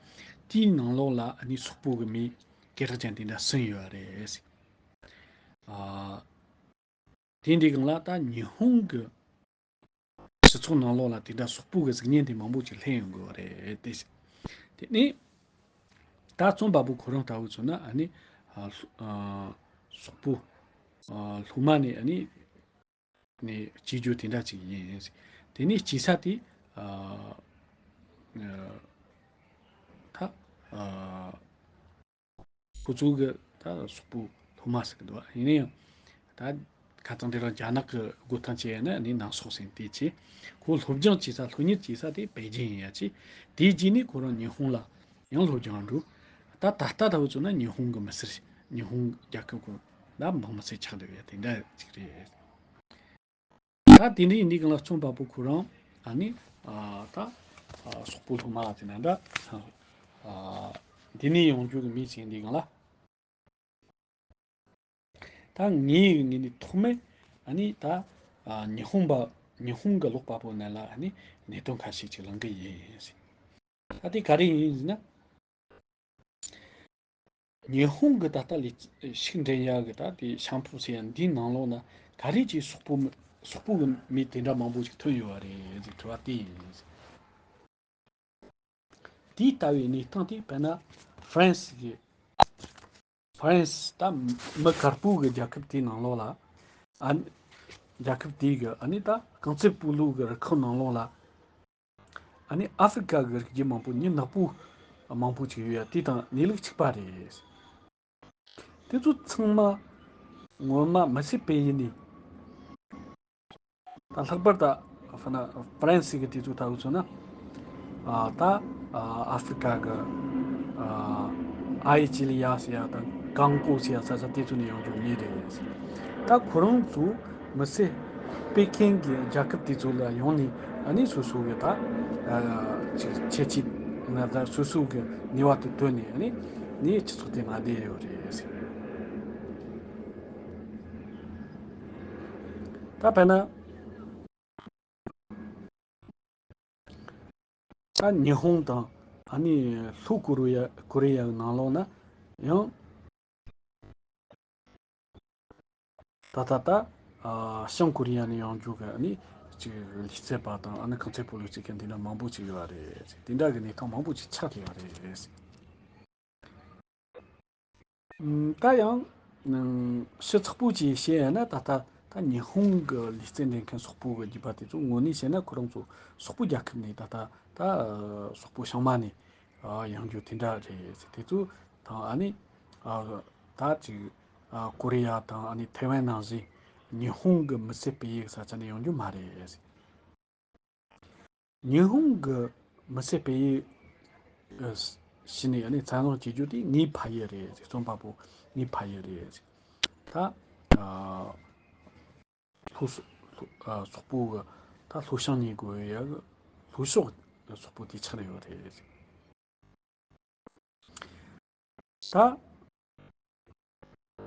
དེའི་ནང་ལོགས་ལ་ཨ་ནི་སོག་པོ་གི་མི་སྐད་གྲགས་ཅན་དེ་འདྲ་གསུམ་ཡོད་རེད། ཨ་དེ་འདྲའི་སྒང་ལ་ད་ཉི་ཧོང་གི་སྤྱི་ཚོགས་ནང་ལོགས་ལ་དེ་འདྲ་སོག་པོ་གི་གཟུགས་བརྙན་དེ་མང་པོ་ཅིག་ལྷན་ཡོང་དགོས་པ་རེད་དེ། དེ་ནས་ད་རྩོམ་པ་པོ་ཁོ་རང་ལྟ་བུ་མཚོན་ན་ཨ་ནི་ཨ་སོག་པོ་ཨ་སློབ་མ་ནས་ཨ་ནི་ནས་སྐྱེས་རྒྱུ་དེ་འདྲ་ཅིག་ཡིན། དེ་ནས་སྐྱེས་ས་དེ་ཨ་ད་ཨ་ཁོ་ཚོ་གི་ད་སོག་པོ་སློབ་མ་ཟེར་གི་འདུག་ཡིན་ན་ཡང་ད་ཁ་སང་དེ་རིང་རྒྱ་ནག་གི་འགོ་ཐང་བྱས་ཡིན་ན་ནི་ནང་སོག་ཟེར་དེ་བྱས། ཁོ་སློབ་སྦྱོང་བྱེད་ས་སློབ་གཉེར་བྱེད་ས་དེ་པེ་ཅིང་ཡིན་ཡ་ཆེ། དེའི་རྗེས་ནས་ཁོ་རང་ཉི་ཧོང་ལ་ཡང་སློབ་སྦྱོང་འགྲོ། ད་ད་ལྟ་ལྟ་བུ་ཚོ་ན་ཉི་ཧོང་གི་མི་སེར། ཉི་ཧོང་རྒྱལ་ཁབ་ཀྱི་ད་འབངས་མི་སེར་ཆགས་བསྡད་ཡོད་དེ་འདྲ་ཅིག་རེད། ད་དེ་འདྲའི་འདི་གང་ལ་རྩོམ་པ་པོ་ཁོ་རང་ཨ་ནི་ཨ་ད་ཨ་སོག་པོ་སློབ་མ་ལ་དེ་ན་འདྲ་ཨ་འདི་ནས་ཡོང་རྒྱུ་གི་མི་ཅིག་འདི་གང་ལ། ད་ངའི་ངོས་ནས་ཐོག་མའི་ཨ་ནི་ད་ཨ་ཉི་ཧོང་པ་ཉི་ཧོང་གི་ཀློག་པ་པོ་རྣམས་ལ་ཨ་ནི་གནད་དོན་ཁ་ཤས་ཅིག་གླེང་གི་ཡིན། ད་དེ་ག་རེ་ཡིན་ཟེར་ན། ཉི་ཧོང་གི་ད་ལྟ་ལས་ཤུགས་འགྲན་ཡག་གི་ད་དེ་ཤང་ཕུ་ཟེར་ཡ་འདིའི་ནང་ལོགས་ན་ག་རེ་ཅིག་སོག་པོ་མི་སོག་པོ་གི་མི་དེ་འདྲ་མང་པོ་ཅིག་ཐོན་ཡོད་པ་རེད་ཟེར་དྲི་བ་དེ་ཡིན། དེ་ལྟ་བུའི་གནས་སྟངས་དེ་དཔེར་ན་ཧྥ་རན་སི་གི་ཧྥ་རན་སི་ད་མི་དཀར་པོ་གི་རྒྱལ་ཁབ་དེའི་ནང་ལོགས་ལ་ཨ་རྒྱལ་ཁབ་དེའི་གི་ཨ་ནི་ད་རྐང་རྩེད་སྤོ་ལོ་གི་རུ་ཁག་ནང་ལོགས་ལ། ཨ་ནི་ཨ་ཧྥེ་རི་ཁ་གི་རིགས་རྒྱུད་མང་པོ་མྱི་ནག་པོ་མང་པོ་ཅིག་ཡོད་ཡ་དེ་དང་གནས་ལུགས་གཅིག་པ་རེད། དེ་ཚོ་ཚང་མ་ངོ་མ་མི་ཚེ་སྤེལ་ཡུལ་ནས་ད་ལྷག་པར་དུ་ཧྥ་ན་ཧྥ་རན་སི་གི་དེ་ཚོ་ལྟ་བུ་མཚོན་ན་ཨ་ད་ཨ་ཧྥེ་རི་ཁ་གི་ཨ་ཨའི་ཅི་ལི་ཡ་ཟེར་ཡ་དང་ཀོང་ཀོ་ཟེར་ཡ་ས་ས་དེ་ཚོ་ནས་ཡོང་རྒྱུ་མི་རེད། ད་ཁོ་རང་ཚོ་མི་ཚེ་སྤེལ་མཁན་གྱི་རྒྱལ་ཁབ་དེ་ཚོ་ལ་ཡོང་ནས་ཨ་ནི་སོ་སོ་གི་ད་ཨ་ཁྱད་ཆོས་ན་ད་སོ་སོ་གི་ནུས་པ་དེ་བཏོན་ནས་ཨ་ནི་ནི་སྤྱི་ཚོགས་དེ་མ་བསྡད་ཡོད་རེད། ད་དཔེར་ན། ད་ཉི་ཧོང་དང་ཨ་ནི་ལྷོ་ཀོ་རི་ཡ་ཀོ་རི་ཡ་གི་ནང་ལོགས་ན་ཡང་ད་ད་ད་ཨ་བྱང་ཀོ་རི་ཡ་ནས་ཡོང་རྒྱུ་གི་ཨ་ནི་ཅིག་ལུས་རྩལ་པ་དང་ཨ་ནི་རྐང་རྩེད་སྤོ་ལོ་རྩེད་མཁན་དེ་འདྲ་མང་པོ་ཅིག་ཡོད་རེད། དེ་འདྲ་གི་གནས་སྟངས་མང་པོ་ཅིག་ཆགས་ཡོད་རེད། ད་ཡང་ཞིབ་ཚགས་པོ་ཅིག་བཤད་ཡ་ན་ད་ལྟ་ད་ཉི་ཧོང་གི་ལུས་རྩལ་འགྲན་མཁན་སོག་པོ་གི་རྒྱུད་པ་དེ་ཚོ་དངོས་གནས་བཤད་ན་ཁོ་རང་ཚོ་སོག་པོ་རྒྱལ་ཁབ་ནས་ད་ལྟ་ད་སོག་པོ་བྱང་མ་ནས་ཡོང་རྒྱུ་དེ་འདྲ་རེད། དེ་ཚོ་དང་ཨ་ནི་ད་ཅིག་ཀོ་རི་ཡ་དང་ཨ་ནི་ཐའེ་ཝན་ནང་བཞིན་ཉི་ཧོང་གི་མི་ཚེ་སྤེལ་ཡུལ་ས་ཆ་ནས་ཡོང་རྒྱུ་མ་རེད། ཉི་ཧོང་གི་མི་ཚེ་སྤེལ་ཡུལ་ཕྱི་ནས་ཨ་ནི་བཙན་བཟུང་བྱེད་རྒྱུ་དེ་ངའི་ཕ་ཡུལ་རེད། རྩོམ་པ་པོ་ངའི་ཕ་ཡུལ་རེད། ད་ལྷོ་སོག་ལྷོ་སོག་པོ་གི་ད་ལྷོ་བྱང་གཉིས་དགོས་ཡ་གི་ལྷོ་ཕྱོགས་གི་སོག་པོ་དེ་ཆགས་ཡོད་རེད། ད་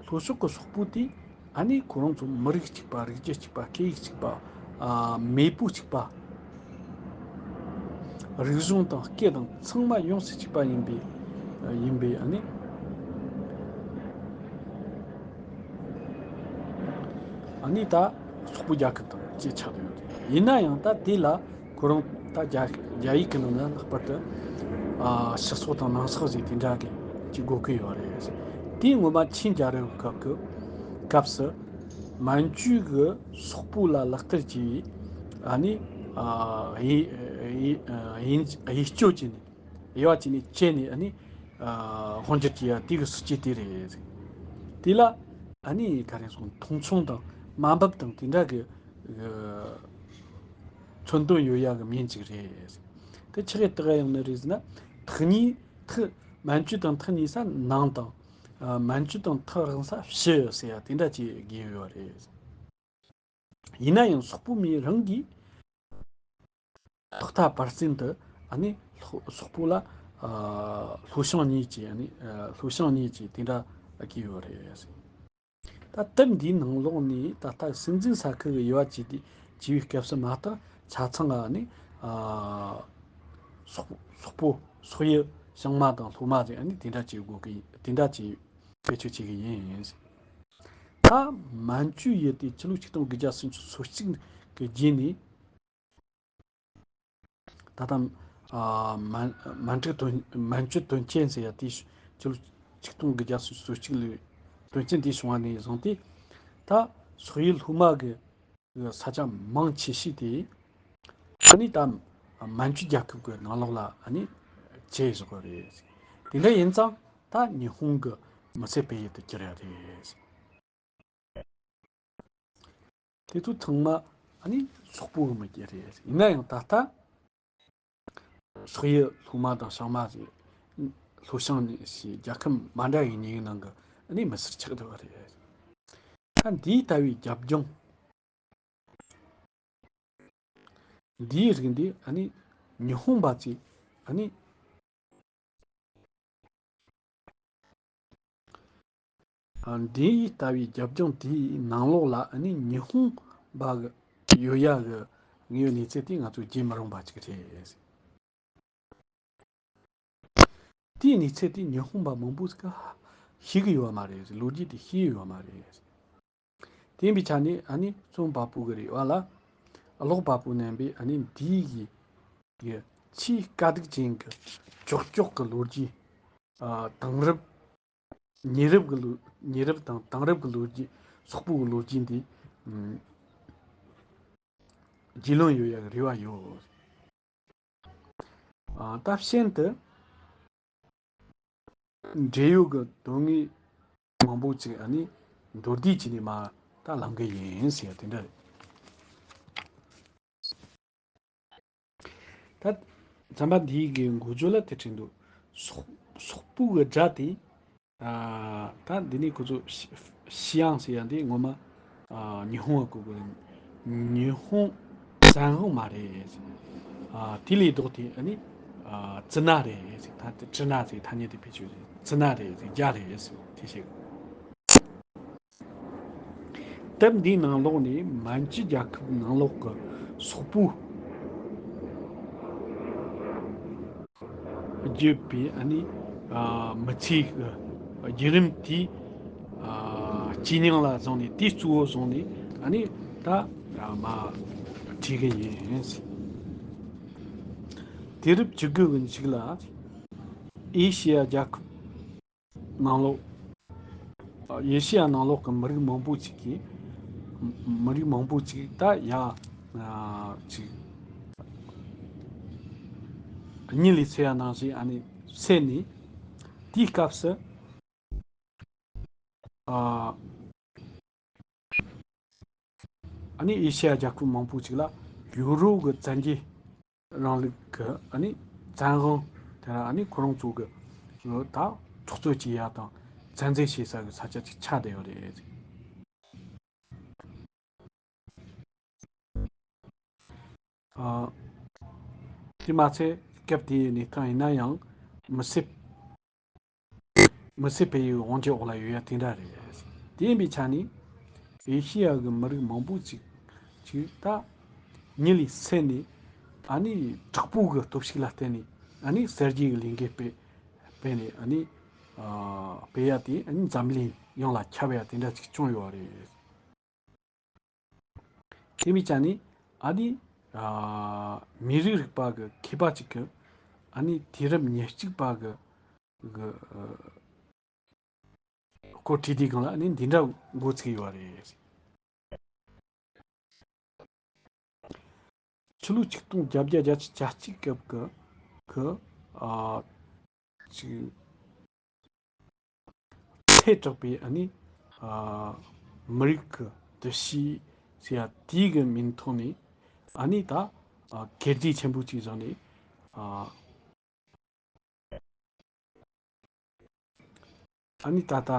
ལྷོ་ཕྱོགས་ཀྱི་སོག་པོ་དེ་ ཨ་ནི་ཁོ་རང་ཚོ་མི་རིགས་གཅིག་པ། རིགས་རྒྱུད་གཅིག་པ། སྐད་ཡིག་གཅིག་པ། ཨ། མེས་པོ་གཅིག་པ། རིག་གཞུང་དང་སྐད་དང་ཚང་མ་ཡོངས་སུ་གཅིག་པ་ཡིན་པའི། ཡིན་པའི་ཨ་ནི། ཨ་ནི་ད་སོག་པོ་རྒྱལ་ཁབ་དང་གཅིག་ཆགས་ཡོད་རེད། ཡིན་ན་ཡང་ད་དེ་ལ་ཁོ་རང་ད་རྒྱ་རྒྱ་ཡིག་གི་ནང་ན་ལྷག་པར་དུ། ཨ། ཕྱི་སོག་དང་ནང་སོག་ཟེར་དེ་འདྲ་གི་ཅིག་དགོས་ཀྱི་ཡོད་རེད། དེ་སྔོན་མ་ཆིན་རྒྱལ་རབས་སྐབས་ཀྱི་སྐབས་སུ་མན་ཇུ་གི་སོག་པོ་ལ་ལག་བསྟར་གྱིས། ཨ་ནི། ཨ། ཡིད་ཡིད་ཡིད་སྤྱོད་བྱས་ནས། དབྱེ་བ་བྱས་ནས་བཅད་ནས། ཨ་ནི། ཨ། དབང་སྒྱུར་གྱི་ཡ་དེ་གི་སྲིད་ཇུས་དེ་རེད། དེ་ལ་ཨ་ནི་ག་རེ་ཟེར། མཐོང་ཆུང་དང་དམའ་འབེབས་དང་དེ་འདྲ་གི། ཨ། མཚོན་དོན་ཡོད་ཡ་གི་མིང་ཅིག་རེད། དེ་ཆི་གི་དག་ཡོང་ནི་རེད་ཟེར་ན། ཐག་ཉེ་ཐག་མན་ཇུ་དང་ཐག་ཉེ་ས་ནང་དང་། ཨ། མན་ཇུ་དང་ཐག་རིང་ས་ཕྱི་ཟེར་ཡ་དེ་འདྲ་ཅིག་གི་ཡོད་རེད། ཡིན་ན་ཡང་སོག་པོ་མི་རང་གིས་ཐོག་མཐའ་བར་གསུམ་དུ། ཨ་ནི་སོག་སོག་པོ་ལ། ཨ། ལྷོ་བྱང་གཉིས་ཀྱི། ཨ་ནི། ཨ། ལྷོ་བྱང་གཉིས་ཀྱི་དེ་འདྲ་གི་ཡོད་རེད། ད་དེབ་འདིའི་ནང་ལོགས་ནས་ད་ལྟ་སྲིད་འཛིན་ས་ཁུལ་གྱི་དབྱེ་བ་བྱས་ཏེ་བྱས་པའི་སྐབས་སུ་མ་གཏོགས། ཆ་ཚང་ཨ་ནི། ཨ། སོག་སོག་པོ། སོག་ཡུལ་བྱང་མ་དང་ལྷོ་མ་ཟེར། ཨ་ནི་དེ་འདྲ་བྱེད་དགོས་ཀྱི། དེ་འདྲ་བྱེད་བེད་སྤྱོད་བྱེད་ཀྱི་ཡིན། ད་མན་ཇུ་ཡུལ་དེ་ཕྱི་ལོ་ཆིག་སྟོང་དགུ་བརྒྱ་སུམ་ཅུ་སོ་གཅིག་གི་རྗེས་ནས། ད་ལྟ། ཨ། མན་མན་ཇུ་དོན། མན་ཇུ་དོན་རྐྱེན་ཟེར་ཡ་དེ་ཕྱི་ལོ་ཆིག་སྟོང་དགུ་བརྒྱ་སུམ་ཅུ་སོ་གཅིག་ལོའི་དོན་རྐྱེན་དེ་བྱུང་བ་ནས་བཟུང་སྟེ། ད་སོག་ཡུལ་ལྷོ་མ་གི་ས་ཆ་མང་ཆེ་ཤོས་དེ་ཨ་ནི་ད་མན་ཇུ་རྒྱལ་ཁབ་ཀྱི་ནང་ལོགས་ལ་ཨ་ནི་བྱས་བཞག་པ་རེད། དེ་འདྲ་ཡིན་ཙང་ད་ཉི་ཧོང་གི་མི་སེར་སྤེལ་ཡུལ་དུ་གྱུར་ཡ་རེད། དེ་ཚོ་ཚང་མ་ཨ་ནི་སོག་པོ་གི་མི་སྐྱེ་རེད། ཡིན་ན་ཡང་ད་ལྟ་སོག་ཡུལ་ལྷོ་མ་དང་བྱང་མ་ཟེར། ལྷོ་བྱང་ནས་ཞེས་རྒྱལ་ཁབ་མ་འདྲ་བའི་གཉིས་ཀྱི་ནང་གི་ཨ་ནི་མི་སེར་ཆགས་བསྡད་པ་རེད། ད་འདིའི་ལྟ་བའི་རྒྱབ་ལྗོངས། འདིའི་རིགས་འདི་ཨ་ནི་ཉི་ཧོང་པ་ཚོས་ཨ་ནི། ཨ། འདིའི་ལྟ་བའི་རྒྱབ་ལྗོངས་དེའི་ནང་ལོགས་ལ་ཨ་ནི་ཉི་ཧོང་པ་གི་ཡོད་ཡ་གི་དངོས་ཡོད་གནས་ཚུལ་དེ་ང་ཚོས་བརྗེད་མི་རུང་བ་ཅིག་རེད། དེའི་གནས་ཚུལ་དེ་ཉི་ཧོང་པ་མང་པོ་ཞིག་གིས་ཤེས་ཀྱི་ཡོད་མ་རེད། ལོ་རྒྱུས་དེ་ཤེས་ཀྱི་ཡོད་མ་རེད། དེ་ཡིན་པའི་ཆ་ནས་ཨ་ནི་རྩོམ་པ་པོ་གི་རེ་བ་ལ། ཀློག་པ་པོ་རྣམ་པས་ཨ་ནི་འདིའི་གི་གི་ཆེས་དཀའ་སྡུག་ཅན་གྱི་ཀྱོག་ཀྱོག་གི་ལོ་རྒྱུས། ཨ། དེང་རབས། ཉེ་རབས་ཀྱི་ལོ། ཉེ་རབས་དང་དེང་རབས་ཀྱི་ལོ་རྒྱུས། སོག་པོ་གི་ལོ་རྒྱུས་འདི། ཨམ། རྒྱུས་ལོན་ཡོད་ཡ་གི་རེ་བ་ཡོད། ཨ། ད་ཤིན་ཏུ་འབྲེལ་ཡོད་ཀྱི་དོན་དངོས་མང་པོ་ཅིག་ཨ་ནི་མདོར་བསྡུས་བྱས་ནས་མར་ད་ལབ་གི་ཡིན་ཟེར་ཡ་དེ་འདྲ་རེད། ད་ཚན་པ་འདིའི་གི་འགོ་བརྗོད་ལ་དེ་བྲིས་འདུག་སོག་སོག་པོ་གི་སྒྲ་དེ། ཨ། ད་འདི་ནས་ཁོ་ཚོ་ཞི་ཞི་ཡང་ཟེར་ཡ་འདི་ངོ་མ། ཨ། ཉི་ཧོང་གི་གོ། ཉི་ཧོང་བཙན་དབང་མ་རེད། ཨ། དེ་ལས་ལྡོག་སྟེ་ཨ་ནི། ཨ། ཙི་ན་རེད། ད་དེ་ཙི་ན་ཟེར་ཐ་སྙད་དེ་བེད་སྤྱོད་རེད། ཙི་ན་རེད། རྒྱ་རེད་ཟེར་དེ་བཤད། དེབ་འདིའི་ནང་ལོགས་ནས་མན་ཇུ་རྒྱལ་ཁབ་ནང་ལོགས་ཀྱི་སོག་པོ་བརྒྱུད་པའི་ཨ་ནི། ཨ། མི་ཚེའི་བརྒྱུད་རིམ་དེའི། ཨ། སྤྱི་སྙིང་ལ་བཟུང་ནས། དེའི་གཙོ་བོ་བཟུང་ནས་ཨ་ནི་ད་མར་བྲིས་གི་ཡིན། དུས་རབས་བཅུ་དགུ་གི་མཇུག་ལ་ཨེ་ཤི་ཡ་རྒྱལ་ཁབ་ནང་ལོགས། ཨེ་ཤི་ཡ་ནང་ལོགས་ཀྱི་མི་རིགས་མང་པོ་ཅིག་གིས། མི་རིགས་མང་པོ་ཅིག་ད་ཡ། ཨ། ཅིག་གཉིད་ལས་སད་ཡ་ནང་བཞིན་ཨ་ནི་སད་ནས། དེའི་སྐབས་སུ། ཨ། ཨ་ནི་ཨེ་ཤི་ཡ་རྒྱལ་ཁབ་མང་པོ་ཅིག་ལ་ཡུ་རོབ་ཀྱི་བཙན་རྒྱལ་རིང་ལུགས་ཀྱི་ཨ་ནི་བཙན་དབང་དེ་ལ་ཨ་ནི་ཁོ་རང་ཚོ་གི་ད་འཕྲོག་རྩོད་བྱེད་ཡ་དང་བཙན་འཛུལ་བྱེད་ས་གི་ས་ཆ་ཅིག་ཆགས་བསྡད་ཡོད་རེད། ཨ། དེ་མ་ཚད་སྐབས་དེའི་གནས་སྟངས་ཡིན་ན་ཡང་མི་སེར། མི་སེར་སྤེལ་ཡུལ་དབང་སྒྱུར་འོག་ལ་ཡོད་ཡ་དེ་འདྲ་རེད། དེ་ཡིན་པའི་ཆ་ནས། ཨེ་ཤི་ཡ་གི་མི་རིགས་མང་པོ་ཅིག་ཅིག་ད་མྱི་ལས་སད་ནས། ཨ་ནི་དྲག་པོ་གི་སྟོབས་ཤུགས་ལ་བརྟེན་ནས། ཨ་ནི་གསར་བརྗེ་གི་ལས་འགུལ་སྤེལ་སྤེལ་ནས། ཨ་ནི་ཨ་སྤེལ་ཡ་དེ། ཨ་ནི་འཛམ་གླིང་ཡོངས་ལ་ཁྱབ་ཡ་དེ་འདྲ་ཅིག་བྱུང་ཡོད་རེད། དེ་མིན་ཅང་ནི་ཨ་ནི་ཨ་མི་རིགས་རིག་པ་གི་མཁས་པ་ཅིག་གིས། ཨ་ནི་དུས་རབས་ཉེར་གཅིག་པ་གི་གི་ཨ་སྐོར་བྲིས་དུས་སྒང་ལ། ཨ་ནི་འདི་འདྲ་འགོ་ཚུགས་ཡོད་རེད། ཕྱི་ལོ་ཆིག་སྟོང་བརྒྱད་བརྒྱ་བརྒྱད་ཅུ་གྱ་གཅིག་སྐབས་ཀྱི་གི་ཨ་ཅིག་ཐལ་དྲགས་པའི། ཨ་ནི་ཨ་མི་རིགས་ཀྱི་འདུ་ཤེས་ཟེར་ཡ་དེའི་གི་མིང་ཐོག་ནས། ཨ་ནི་ད་ཨ་འགད་རྫས་ཆེན་པོ་ཅིག་བཞག་ནས། ཨ་ཨ་ནི་ད་ལྟ་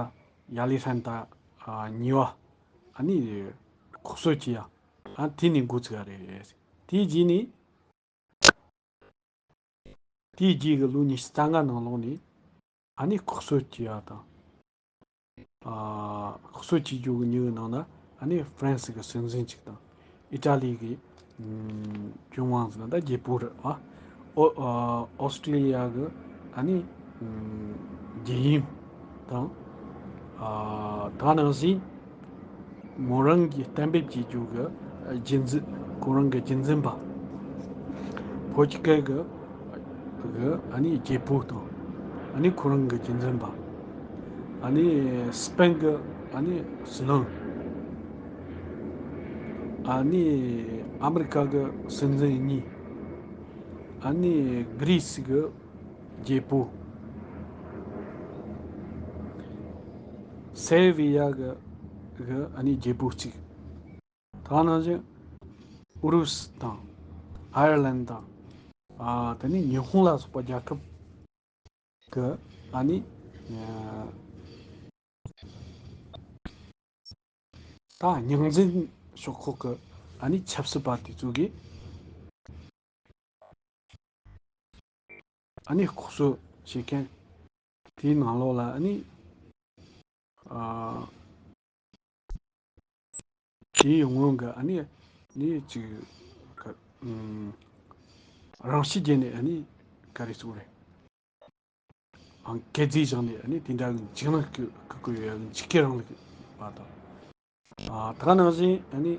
ཡ་ལི་ཧན་ད་ཨ་གཉིས་པ་ཨ་ནི་ཁོག་གསོད་བྱེད་ཡ། ཨ་དེ་ནས་འགོ་ཚུགས་ཡ་རེད། དེའི་རྗེས་ནས། དེའི་རྗེས་ཀྱི་ལོ་ཉི་ཤུ་རྩ་ལྔ་ནང་ལོགས་ནས། ཨ་ནི་ཁོག་གསོད་བྱེད་ཡ་དང་། ཨ་ཁོག་གསོད་བྱེད་རྒྱུ་གི་མྱི་གི་ནང་ན། ཨ་ནི་ཧྥ་རན་སི་གི་སྲིད་འཛིན་ཅིག་དང་། ཨི་ཊ་ལི་གི་ཨམ་ལྗོན་དབང་ཟེར་ན་ད་རྒྱལ་པོ་རེད་བ། ཨོ་ཨ་ཨོ་སི་ཀྲི་ལི་ཡ་གི་ཨ་ནི་ཨམ་རྒྱལ་ཡུམ་དང་། ཨ་ད་ནང་བཞིན་མོ་རང་གིས་གཏན་འབེབས་བྱེད་རྒྱུ་གི་རྒྱུན་འཛིན། ཁོ་རང་གི་རྒྱུན་འཛིན་པ། ཕོ་ཅི་ཀལ་གི་གི་ཨ་ནི་རྒྱལ་པོ་དང་། ཨ་ནི་ཁོ་རང་གི་རྒྱུན་འཛིན་པ། ཨ་ནི་སི་པེན་གི་ཨ་ནི་སྲིད་བློན། ཨ་ནི་ཨ་མི་རི་ཀ་གི་སྲིད་འཛིན་གཉིས། ཨ་ནི་གྷི་རི་སི་གི་རྒྱལ་པོ། སེར་བྷི་ཡ་གི་གི་ཨ་ནི་རྒྱལ་པོ་གཅིག། ད་ནང་བཞིན་ཨུ་རུ་སུ་དང་། ཨའི་ལན་དང་། ཨ་དེ་ནས་ཉི་ཧོང་ལ་སོགས་པ་རྒྱལ་ཁབ་གི་ཨ་ནི་ཨ་ད་རྙོག་འཛིང་ཤོག་ཁག་གི་ཨ་ནི་ཆབ་སྲིད་པ་དེ་ཚོ་གིས་ཨ་ནི་ལྐོག་གསོད་བྱེད་མཁན་དེའི་ནང་ལོགས་ལ། ཨ་ནི་ཨ་དེའི་སྔོན་གི་ཨ་ནི་ནི་ཅིག་ག་ཨམ་རང་ཤི་བརྒྱབ་ནས། ཨ་ནི་ག་རེ་ཟེར་དགོས་རེད། ཨང་། སྐད་རྫས་བཞག་ནས། ཨ་ནི་དེ་འདྲ་གི་འཇིགས་སྣང་སྐུལ་སྐུལ་གི་ཡོད། འཇིགས་སྐུལ་རིང་ལུགས་པ་དང་། ཨ་ད་ག་ནང་བཞིན་ཨ་ནི་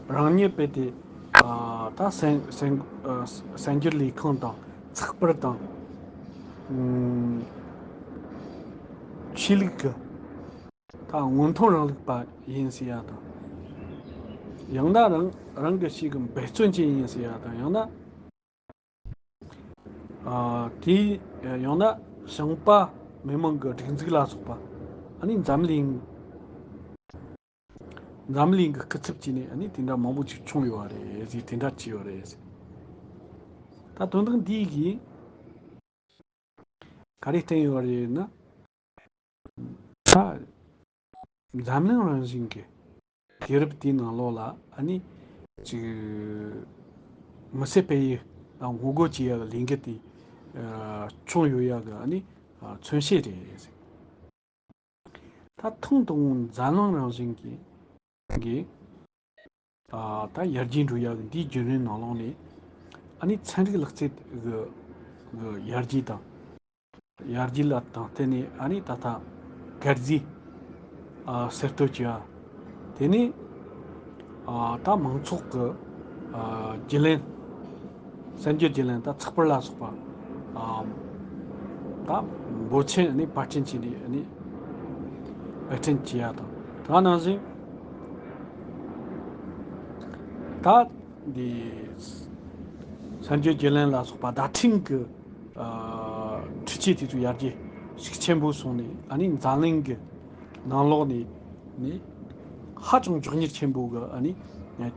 རང་ཉིད་རྦད་དེ་ཨ་ད་གསར་གསར་ཨ་གསར་འགྱུར་ལས་ཁུངས་དང་། ཚགས་པར་དང་། ཨམ་ཆོས་ལུགས་ཀྱི་ད་སྔོན་ཐོན་རིང་ལུགས་པ་ཡིན་ཟེར་ཡ་དང་། ཡང་ན་རང་རང་གི་ཤེས་ཀྱི་འབད་བརྩོན་ཅན་ཡིན་ཟེར་ཡ་དང་། ཡང་ན་ཨ་དེ་ཡང་ན་ཞིང་པ་མི་མང་གི་སྒྲིག་འཛུགས་ལ་སོགས་པ། ཨ་ནི་འཛམ་གླིང་འཛམ་གླིང་གི་སྐུ་ཚབ་བྱས་ནས། ཨ་ནི་དེ་འདྲ་མང་པོ་ཅིག་བྱུང་ཡོད་རེད་ཟེར། དེ་འདྲ་བྱས་ཡོད་རེད་ཟེར། ད་དོན་དག་འདི་གིས་ག་རེ་བསྟན་ཡོད་རེད་ན། ད་འཛམ་གླིང་རང་བཞིན་གྱི་དུས་རབས་དེའི་ནང་ལོགས་ལ། ཨ་ནི་ཅིག་མི་སེར་སྤེལ་ཡུལ་ལ་ངོ་རྒོལ་བྱེད་ཡག་ལས་འགུལ་དེ་ཨ་བྱུང་ཡོད་ཡག་གི་ཨ་ནི་ཨ་མཚོན་བྱེད་རེད། ད་ཐེངས་དང་པོ་འཛམ་གླིང་རང་བཞིན་གྱི་གི་ཨ་ད་ཡར་རྒྱས་འགྲོ་ཡག་གི་འདིའི་རྒྱུན་རིང་ནང་ལོགས་ནས། ཨ་ནི་ཚན་རིག་ལག་རྩལ་གི་གི་ཡར་རྒྱས་དང་། ཡར་རྒྱས་ལ་དང་བརྟེན་ནས། ཨ་ནི་ད་ལྟ་གར་རྫས་ཨ་གསར་གཏོད་བྱས་པ། དེ་ནས་ཨ་ད་མང་ཚོགས་ཀྱི་ཨ་བརྒྱུད་ལམ། གསར་འགྱུར་བརྒྱུད་ལམ། ད་ཚགས་པར་ལ་སོགས་པ། ཨ་ད་འབོར་ཆེན་ཨ་ནི་པར་སྐྲུན་བྱས་ནས། ཨ་ནི་པར་སྐྲུན་བྱས་པ་དང་། ད་ནང་བཞིན་ད་འདི་གསར་འགྱུར་བརྒྱུད་ལམ་ལ་སོགས་པ་བརྡ་འཕྲིན་གྱི་ཨ་འཕྲུལ་ཆས་དེ་ཚོ་ཡར་རྒྱས་ཤུགས་ཆེན་པོ་སོང་ནས། ཨ་ནི་འཛམ་གླིང་གི་ནང་ལོགས་ནས་ནི་ཧ་ཅང་མགྱོགས་མྱུར་ཆེན་པོ་གི་ཨ་ནི་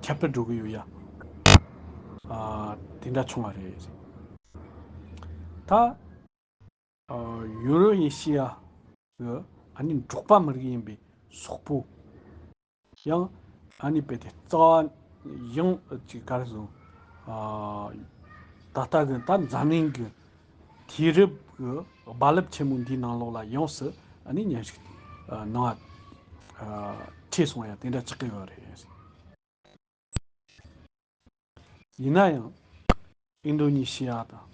ཁྱབ་སྤེལ་འགྲོ་གི་ཡོད་ཡ། ཨ་དེ་འདྲ་བྱུང་བ་རེད། ད་ཨ་ཡུ་རོ་ཨེ་ཤི་ཡ་གི་ཨ་ནི་འབྲོག་པ་མི་རིགས་ཡིན་པའི་སོག་པོ། ཡང་ཨ་ནི་རྦད་དེ་རྩ་བ་ཡང་ཅིག་ག་རེ་ཟེར། ཨ་ད་ལྟ་གི་ད་འཛམ་གླིང་གི་དུས་རབས་ཀྱི་རྦ་རླབས་ཆེན་མོ་འདིའི་ནང་ལོགས་ལ་ཡོངས་སུ་ཨ་ནི་མཉམ་ཞུགས་ཨ་གནང་ ཨ་ཁྲིད་སོང་ཡ་དེ་འདྲ་ཆགས་ཀྱི་ཡོད་རེད། ཡིན་ན་ཡང་ཨིན་རྡོ་ནི་ཤི་ཡ་དང་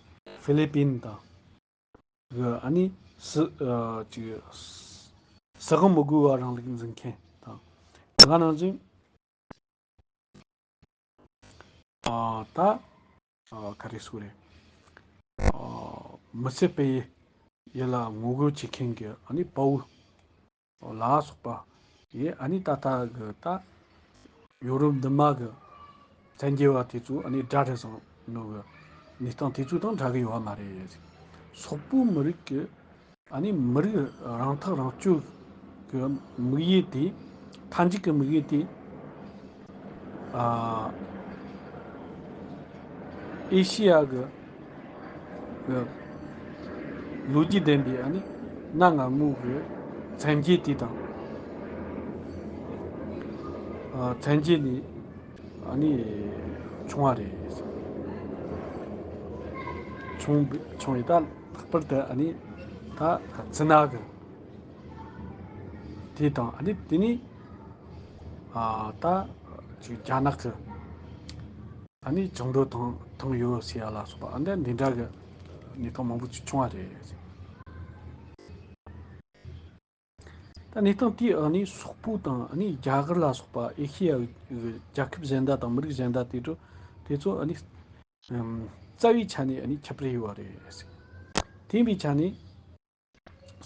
ཧྥི་ལི་པིན་དང་གི་ཨ་ནི་སི་ཨ་ཅིག་སྲིད་དབང་མི་དགོས་པ་རིང་ལུགས་འཛིན་མཁན་དང་། དེ་ག་ནང་བཞིན་ཨ་ད་ཨ་ག་རེ་ཟེར་རེད། ཨ་མི་སེར་སྤེལ་ཡུལ་ལ་ངོ་རྒོལ་བྱེད་མཁན་གྱི་ཨ་ནི་དཔའ་བོ་ལ་སོགས་པ་ཡིས་ཨ་ནི་ད་ལྟ་གི་ད་ཡོ་རོབ་འདི་མ་གི་བཙན་རྒྱལ་བ་དེ་ཚོ་ཨ་ནི་དགྲ་རེད་བཟུང་ནོ་གི་གནས་སྟངས་དེ་ཚོ་དང་འདྲ་གི་ཡོད་མ་རེད། སོག་པོའི་མི་རིགས་ཀྱི་ཨ་ནི་མི་རིགས་རང་ཐག་རང་གཅོད་ཀྱི་དམིགས་ཡུལ་དེ། མཐའ་མཇུག་གི་དམིགས་ཡུལ་དེ། ཨ་ཨེ་ཤི་ཡ་གི་གི་ལོ་རྒྱུས་ལྡན་པའི་ཨ་ནི་གནའ་སྔ་མོ་གི་བཙན་རྒྱལ་དེ་དང་། ཨ་བཙན་རྒྱལ་ནས་ཨ་ནི་བྱུང་བ་རེད། བྱུང་བ་བྱུང་བའི་ད་ལྷག་པར་དུ་ཨ་ནི་ད་ཙི་ན་གི་དེ་དང་། ཨ་ནི་དེ་ནི་ཨ་ད་ཅིག་རྒྱ་ནག་གི་ཨ་ནི་བཅིངས་འགྲོལ་བཏང་བཏང་ཡོད་ཟེར་ཡ་ལ་སོགས་པ། ཨ་འདི་འདི་འདྲ་གི་གནས་སྟངས་མང་པོ་ཅིག་བྱུང་བ་རེད། ད་གནས་སྟངས་དེའི་ཨ་ནི་སོག་པོ་དང་ཨ་ནི་རྒྱ་གར་ལ་སོགས་པ་ཨེ་ཤེ་ཡ་གི་རྒྱལ་ཁབ་གཞན་དག་དང་མི་རིགས་གཞན་དག་དེ་ཚོ་དེ་ཚོ་ཨ་ནི་ཨམ་རྩ་བའི་ཆ་ནས་ཨ་ནི་ཁྱད་པར་ཡོད་པ་རེད། དེ་ཡིན་པའི་ཆ་ནས་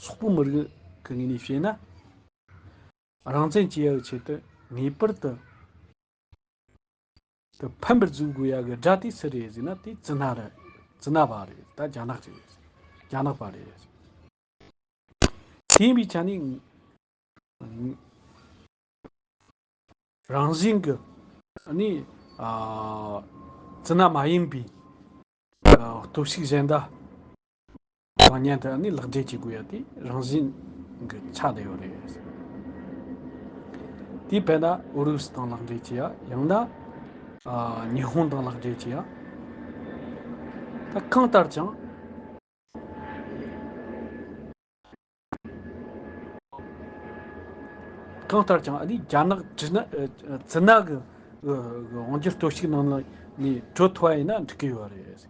སོག་པོ་མི་རིགས་ཀྱི་ངོས་ནས་བཤད་ན། རང་བཙན་བྱེད་ཡག་གི་ཆེད་དུ་ངེས་པར་དུ་དུ་ཕམ་པར་འཛུགས་དགོས་ཡག་གི་དགྲ་དེ་སུ་རེད་ཟེར་ན། དེ་ཙི་ན་རེད། ཙི་ན་པ་རེད། ད་རྒྱ་ནག་ཅིག་རེད། རྒྱ་ནག་པ་རེད། དེ་ཡིན་པའི་ཆ་ནས་རང་བཞིན་གྱི་ནི་ཨ་ཙི་ན་མ་ཡིན་པའི་ཨ་སྟོབས་ཤུགས་གཞན་དག་དང་མཉམ་དུ་ནི་ལག་འབྲེལ་བྱེད་དགོས་ཡ་དེ་རང་བཞིན་གྱི་ཆ་དེ་ཡོད་རེད། དེ་དཔེར་ན་ཨུ་རུ་སུ་དང་ལག་འབྲེལ་བྱེད་ཡ། ཡང་ན་ཨ་ཉི་ཧོང་དང་ལག་འབྲེལ་བྱེད་ཡ། ད་གང་ལྟར་ཀྱང་གང་ལྟར་ཀྱང་ཨ་ནི་རྒྱ་ནག་ཙི་ན་ཨ་ཙི་ན་གི་གི་གི་དབང་སྒྱུར་སྟོབས་ཤུགས་ནང་ནས་གྲོལ་ཐུབ་པ་ཡིན་ན་འགྲིག་གི་ཡོད་རེད།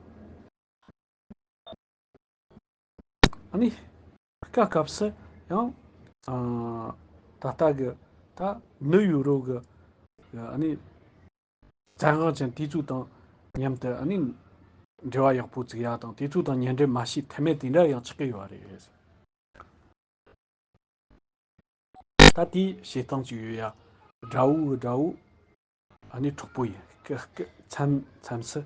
ཨ་ནི་སྐབས་སྐབས་སུ་ཡང་ཨ་ད་ལྟ་གི་ད་ནུབ་ཡུ་རོབ་གི་གི་ཨ་ནི་བཙན་དབང་ཅན་དེ་ཚོ་དང་མཉམ་དུ་ཨ་ནི་འབྲེལ་བ་ཡག་པོ་བཙུགས་ཡ་དང་། དེ་ཚོ་དང་གཉེན་འབྲེལ་མ་བྱས་ཐབས་མེད་དེ་འདྲ་ཡང་ཆགས་ཀྱི་ཡོད་རེད། ད་དེའི་བྱེད་སྟངས་ཅིག་ཡོད་ཡ། དགྲ་བོ་གི་དགྲ་བོ་ཨ་ནི་གྲོགས་པོ་ཡིན། སྐབས་སྐབས་མཚམས་མཚམས་སུ།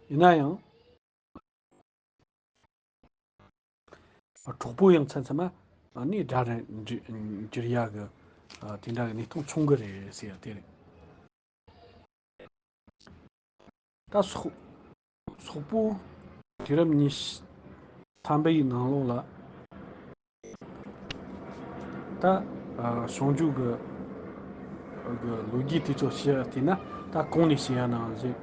ཡིན་ན་ཡང་གྲོགས་པོ་ཡང་མཚམས་མཚམས་ཨ་ནི་དགྲ་རུ་འགྱུར་འགྱུར་ཡ་གི་ཨ་དེ་འདྲ་གི་གནས་སྟངས་བྱུང་གི་རེད་ཟེར་ཡ་དེ་རེད། ད་སོག་སོག་པོ་དུས་རབས་ཉི་ཤུ་ཐམ་པའི་ནང་ལོགས་ལ། ད་ཨ་བྱང་ཆུབ་ཀྱི་གི་ལོ་རྒྱུས་དེ་ཚོ་བཤད་བལྟས་ན། ད་གོང་ནས་བཤད་ཡ་ནང་བཞིན།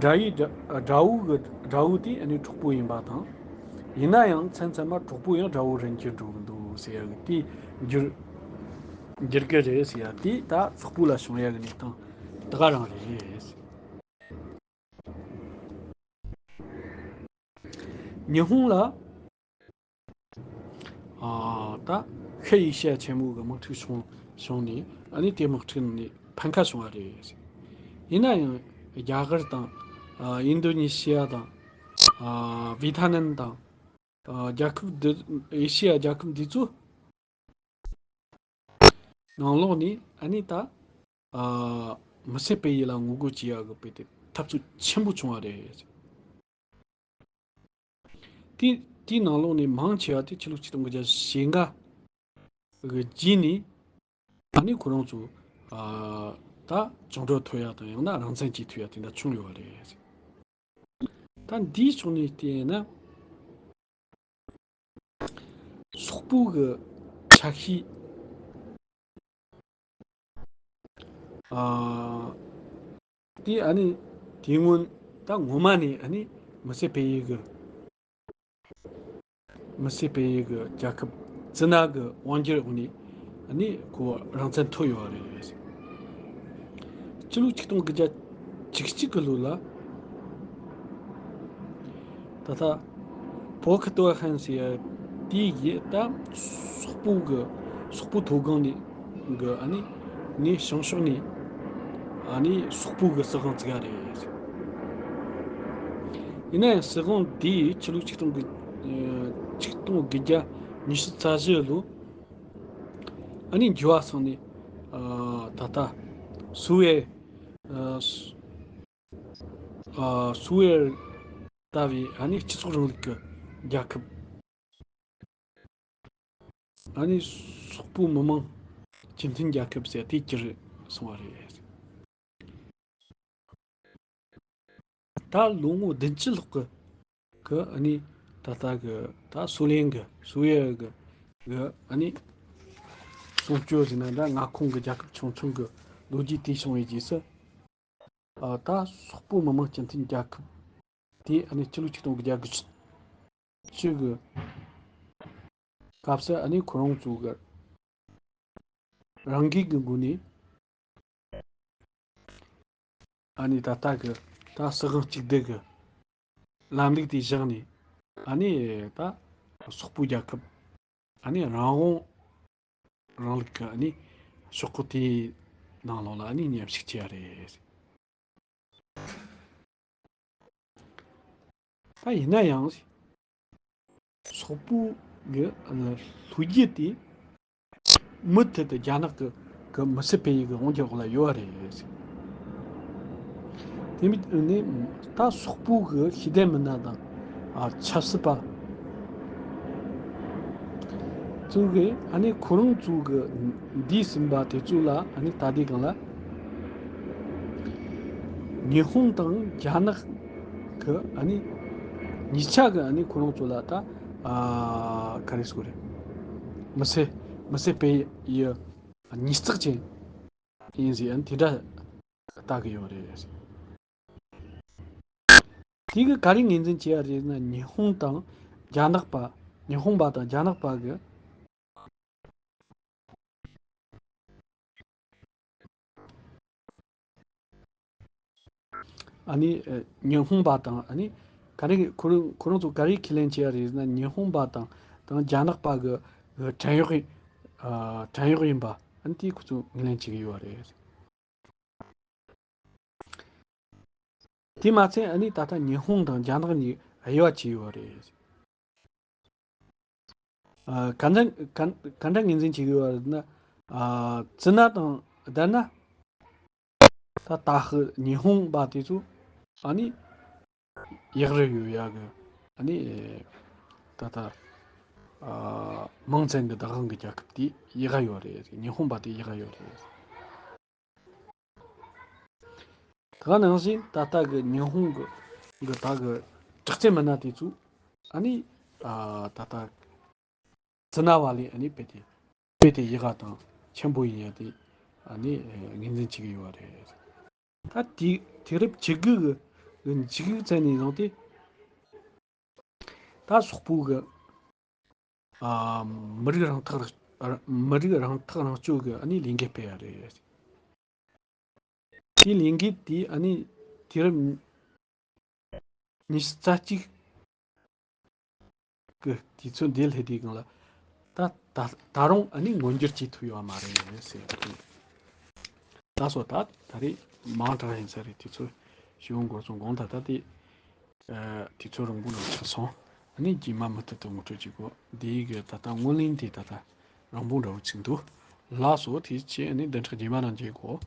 དགྲ་ཡི་དགྲ་དགྲ་བོ་གི་དགྲ་བོ་དེ་ཨ་ནི་གྲོགས་པོ་ཡིན་པ་དང་། ཡིན་ན་ཡང་མཚམས་མཚམས་མ་གྲོགས་པོ་ཡང་དགྲ་བོ་རུ་འགྱུར་འགྲོ་གི་འདུག་ཟེར་ཡ་གི་དེ་འགྱུར་འགྱུར་གི་རེད་ཟེར་ཡ་དེ་ད་སོག་པོ་ལ་བྱུང་ཡ་གི་གནས་སྟངས་ད་ག་རང་རེད། ཉི་ཧོང་ལ་ཨ་ད་ཤར་ཨེ་ཤི་ཡ་ཆེན་མོ་གི་དམག་འཁྲུག་བྱུང་བྱུང་ནས། ཨ་ནི་དེ་དམག་འཁྲུག་ནས་ཕམ་ཁ་བྱུང་བ་རེད། ཡིན་ན་ཡང་རྒྱ་གར་དང་ཨ་ཨིན་རྡོ་ནེ་ཤི་ཡ་དང་ཨ་ཝེ་ཐ་ནམ་དང་ཨ་རྒྱལ་ཁབ་འདི་ཨེ་ཤི་ཡ་རྒྱལ་ཁབ་འདི་ཚོ་ནང་ལོགས་ནས་ཨ་ནི་ད་ཨ་མི་སེར་སྤེལ་ཡུལ་ལ་ངོ་རྒོལ་བྱེད་ཡག་གི་དཔེ་དེ་འཐབ་རྩོད་ཆེན་པོ་བྱུང་བ་རེད། དེ་དེའི་ནང་ལོགས་ནས་མང་ཆེ་བ་དེ་ཕྱི་ལོ་ཆིག་སྟོང་དགུ་བརྒྱ་ཞེ་ལྔ་གི་རྗེས་ནས་ཨ་ནི་ཁོ་རང་ཚོ་ཨ་ད་བཅིངས་འགྲོལ་ཐོབ་ཡག་དང་། ཡང་ན་རང་བཙན་བྱེད་ཐུབ་ཡག་དེ་འདྲ་བྱུང་ཡོད་པ་རེད། ད་འདིའི་ཕྱོགས་ནས་བལྟས་ན། སོག་པོ་གི་ཆ་ཤས་ཨ་དེ་ཨ་ནི་དེ་སྔོན་ད་ངོ་མ་ནས་ཨ་ནི་མི་སེར་སྤེལ་ཡུལ་གི་ མི་སེར་སྤེལ་ཡུལ་གྱི་རྒྱལ་ཁབ་ཙི་ན་གི་དབང་སྒྱུར་འོག་ནས་ཨ་ནི་ཁོ་རང་བཙན་ཐོབ་ཡོད་པ་རེད། སྤྱི་ལོ་ཆིག་སྟོང་དགུ་བརྒྱ་བཅུ་གཅིག་གི་ལོ་ལ། ད་ལྟ་པོ་ཁི་ཏོ་ཧན་ཟེར་ཡ་དེ་ཡི་ད་སོག་པོ་གི་སོག་པོ་མཐོ་སྒང་ནས་གི་ཨ་ནི་ནས་བྱང་ཕྱོགས་ནས་ཨ་ནི་སོག་པོ་གི་སྲིད་དབང་བཙུགས་ཡ་རེད། ཡིན་ན་ཡང་སྲིད་དབང་དེ་ཕྱི་ལོ་ཆིག་སྟོང་དགུ་ཆིག་སྟོང་དགུ་བརྒྱ་ཉི་ཤུ་རྩ་བཞི་ལོ་ཨ་ནི་འགྱུར་བ་སོང་ནས། ཨ་ད་ལྟ་སུའེ། ཨ་ཨ་སུའེ་ལྟ་བུའི་ཨ་ནི་སྤྱི་ཚོགས་རིང་ལུགས་ཀྱི་རྒྱལ་ཁབ། ཨ་ནི་སོག་པོའི་མི་དམངས་སྤྱི་མཐུན་རྒྱལ་ཁབ་ཟེར་དེ་གྱུར་སོང་བ་རེད། ད་ལོ་ངོ་བདུན་ཅུ་ལྷག་གི་གི་ཨ་ནི་ད་ལྟ་གི་ད་སུའུ་ལེན་གི་སུའུ་ཡེ་གི་གི་ཨ་ནི་སྲུང་སྐྱོབ་ཟེར་ན་འདྲ། མངའ་ཁོངས་ཀྱི་རྒྱལ་ཁབ་ཆུང་ཆུང་གི་ལོ་རྒྱུས་དེ་བྱུང་བའི་རྗེས་སུ། ཨ་ད་སོག་པོའི་མི་དམངས་སྤྱི་མཐུན་རྒྱལ་ཁབ་དེ་ཨ་ནི་སྤྱི་ལོ་ཆིག་སྟོང་དགུ་བརྒྱ་དགུ་བཅུ་གི་སྐབས་སུ་ཨ་ནི་ཁོ་རང་ཚོ་གི་རང་འགུལ་གྱི་སྒོ་ནས་ཨ་ནི་ད་ལྟ་གི་ད་སྲིད་དབང་གཅིག་སྡུད་ཀྱི་ལམ་ལུགས་དེ་བཞག་ནས་ཨ་ནི་ད་སོག་པོའི་རྒྱལ་ཁབ་ཨ་ནི་རང་དབང་རིང་ལུགས་ཀྱི་ཨ་ནི་ཤོག་ཁག་དེའི་ནང་ལོགས་ལ་ཨ་ནི་མཉམ་ཞུགས་བྱས་པ་རེད། ད་ཡིན་ན་ཡང་སོག་པོ་གི་ལོ་རྒྱུས་དེ་མུ་མཐུད་དུ་རྒྱ་ནག་གི་གི་མི་སེར་སྤེལ་ཡུལ་གྱི་དབང་སྒྱུར་འོག་ལ་ཡོད་པ་རེད། དེ་མིན་ནི་ད་སོག་པོ་གི་ཤེས་ལྡན་མི་སྣ་དང་ཨ་ཆབ་སྲིད་པ་ཚོ་གིས་ཨ་ནི་ཁོ་རང་ཚོ་གི་འདས་ཟིན་པ་དེ་ཚོ་ལ་ཨ་ནི་ད་ལྟའི་སྒང་ལ་ཉི་ཧོང་དང་རྒྱ་ནག་གི་ཨ་ནི་གཉིས་ཆ་གི་ཨ་ནི་ཁོ་རང་ཚོ་ལ་ད་ཨ་ག་རེ་ཟེར་དགོས་རེད། མི་སེར་མི་སེར་སྤེལ་ཡུལ་ཉེས་བརྩེགས་ཅན་ཡིན་ཟེར་ཨ་ནི་དེ་འདྲ་ལྟ་གི་ཡོད་རེད། དེ་གི་ག་རེ་ངོས་འཛིན་བྱས་པ་རེད་ན། ཉི་ཧོང་དང་རྒྱ་ནག་པ། ཉི་ཧོང་པ་དང་རྒྱ་ནག་པ་གི་ཨ་ནི་ཉི་ཧོང་པ་དང་ཨ་ནི་ག་རེ་ཁོ་རང་ཁོ་རང་ཚོ་ག་རེ་ཁས་ལེན་བྱས་པ་རེད་ན། ཉི་ཧོང་པ་དང་དང་རྒྱ་ནག་པ་གི་གི་བྲན་གཡོག་ཡིན་ཨ་བྲན་གཡོག་ཡིན་པ་ཨ་ནི་དེ་ཁོ་ཚོས་ངོས་ལེན་བྱེད་ཀྱི་ཡོད་པ་རེད། དེ་མ་ཚད་ཨ་ནི་ད་ལྟ་ཉི་ཧོང་དང་རྒྱ་ནག་གཉིས་དབྱེ་བ་ཕྱེ་ཡོད་རེད། ཨ་ག་འདྲ་ག་ག་འདྲ་ངོས་འཛིན་བྱེད་ཀྱི་ཡོད་རེད་ན། ཨ་ཙི་ན་དང་བསྡུར་ན་ད་ད་ཧི་ཉི་ཧོང་པ་དེ་ཚོ་ཨ་ནི་ཡག་རུ་ཡོད་ཡག་གི་ཨ་ནི་ད་ལྟ་ཨ་མིང་ཚན་གྱི་བདག་དབང་གི་རྒྱལ་ཁབ་དེ་ཡག་ག་ཡོད་རེད། ཉི་ཧོང་པ་དེ་ཡག་ག་ཡོད་རེད། ད་ག་ནང་བཞིན་ད་ལྟ་གི་ཉི་ཧོང་གི་གི་ད་གི་དྲག་རྩལ་མི་སྣ་དེ་ཚོ་ཨ་ནི་ཨ་ད་ལྟ་ཙི་ན་བ་ལས་ཨ་ནི་དཔེ་དེ་དཔེ་དེ་ཡག་ག་དང་ཆེན་པོ་ཡིན་ཡ་དེ་ཨ་ནི་ངོས་འཛིན་བྱེད་ཀྱི་ཡོད་རེད། ད་དེ་དུས་རབས་བཅུ་དགུ་གི་གི་མཇུག་ཙམ་ནས་བཟུང་སྟེ་ད་སོག་པོ་གི་ཨ་མི་རིགས་རང་ཐག་རང་མི་རིགས་རང་ཐག་རང་གཅོད་ཀྱི་ཨ་ནི་ལས་འགུལ་སྤེལ་ཡ་རེད། དེའི་ལས་འགུལ་དེ་ཨ་ནི་དུས་རབས་ཉི་ཤུ་རྩ་གཅིག་གི་དུས་ཚོད་འདི་སླེབས་དུས་སྒང་ལ་ད་ད་ད་རུང་ཨ་ནི་མངོན་འགྱུར་བྱེད་ཐུབ་ཡོད་མ་རེད་ཟེར་གི་འདུག་ད་སོ་ད་ད་རེས་མང་དྲགས་ཡིན་ས་རེད། དུས་ཚོད་ཞུ་འགོ་སོང་དགོང་ད་ད་དེ། ཨ་དུས་ཚོད་རིང་པོ་འདྲ་བོ་ཆགས་སོང་། ཨ་ནི་རྗེས་མ་མུ་མཐུད་དུ་ངོ་སྤྲོད་བྱེད་དགོས། འདིའི་གི་ད་ལྟ་ངོས་ལེན་དེ་ད་ལྟ་རིང་པོ་འདྲ་བོ་ཅིག་འདུག་ལགས་སོ། དེ་ཕྱིན་ཨ་ནི་བདུན་ཕྲག་རྗེས་མ་ནང་མཇལ་གོ།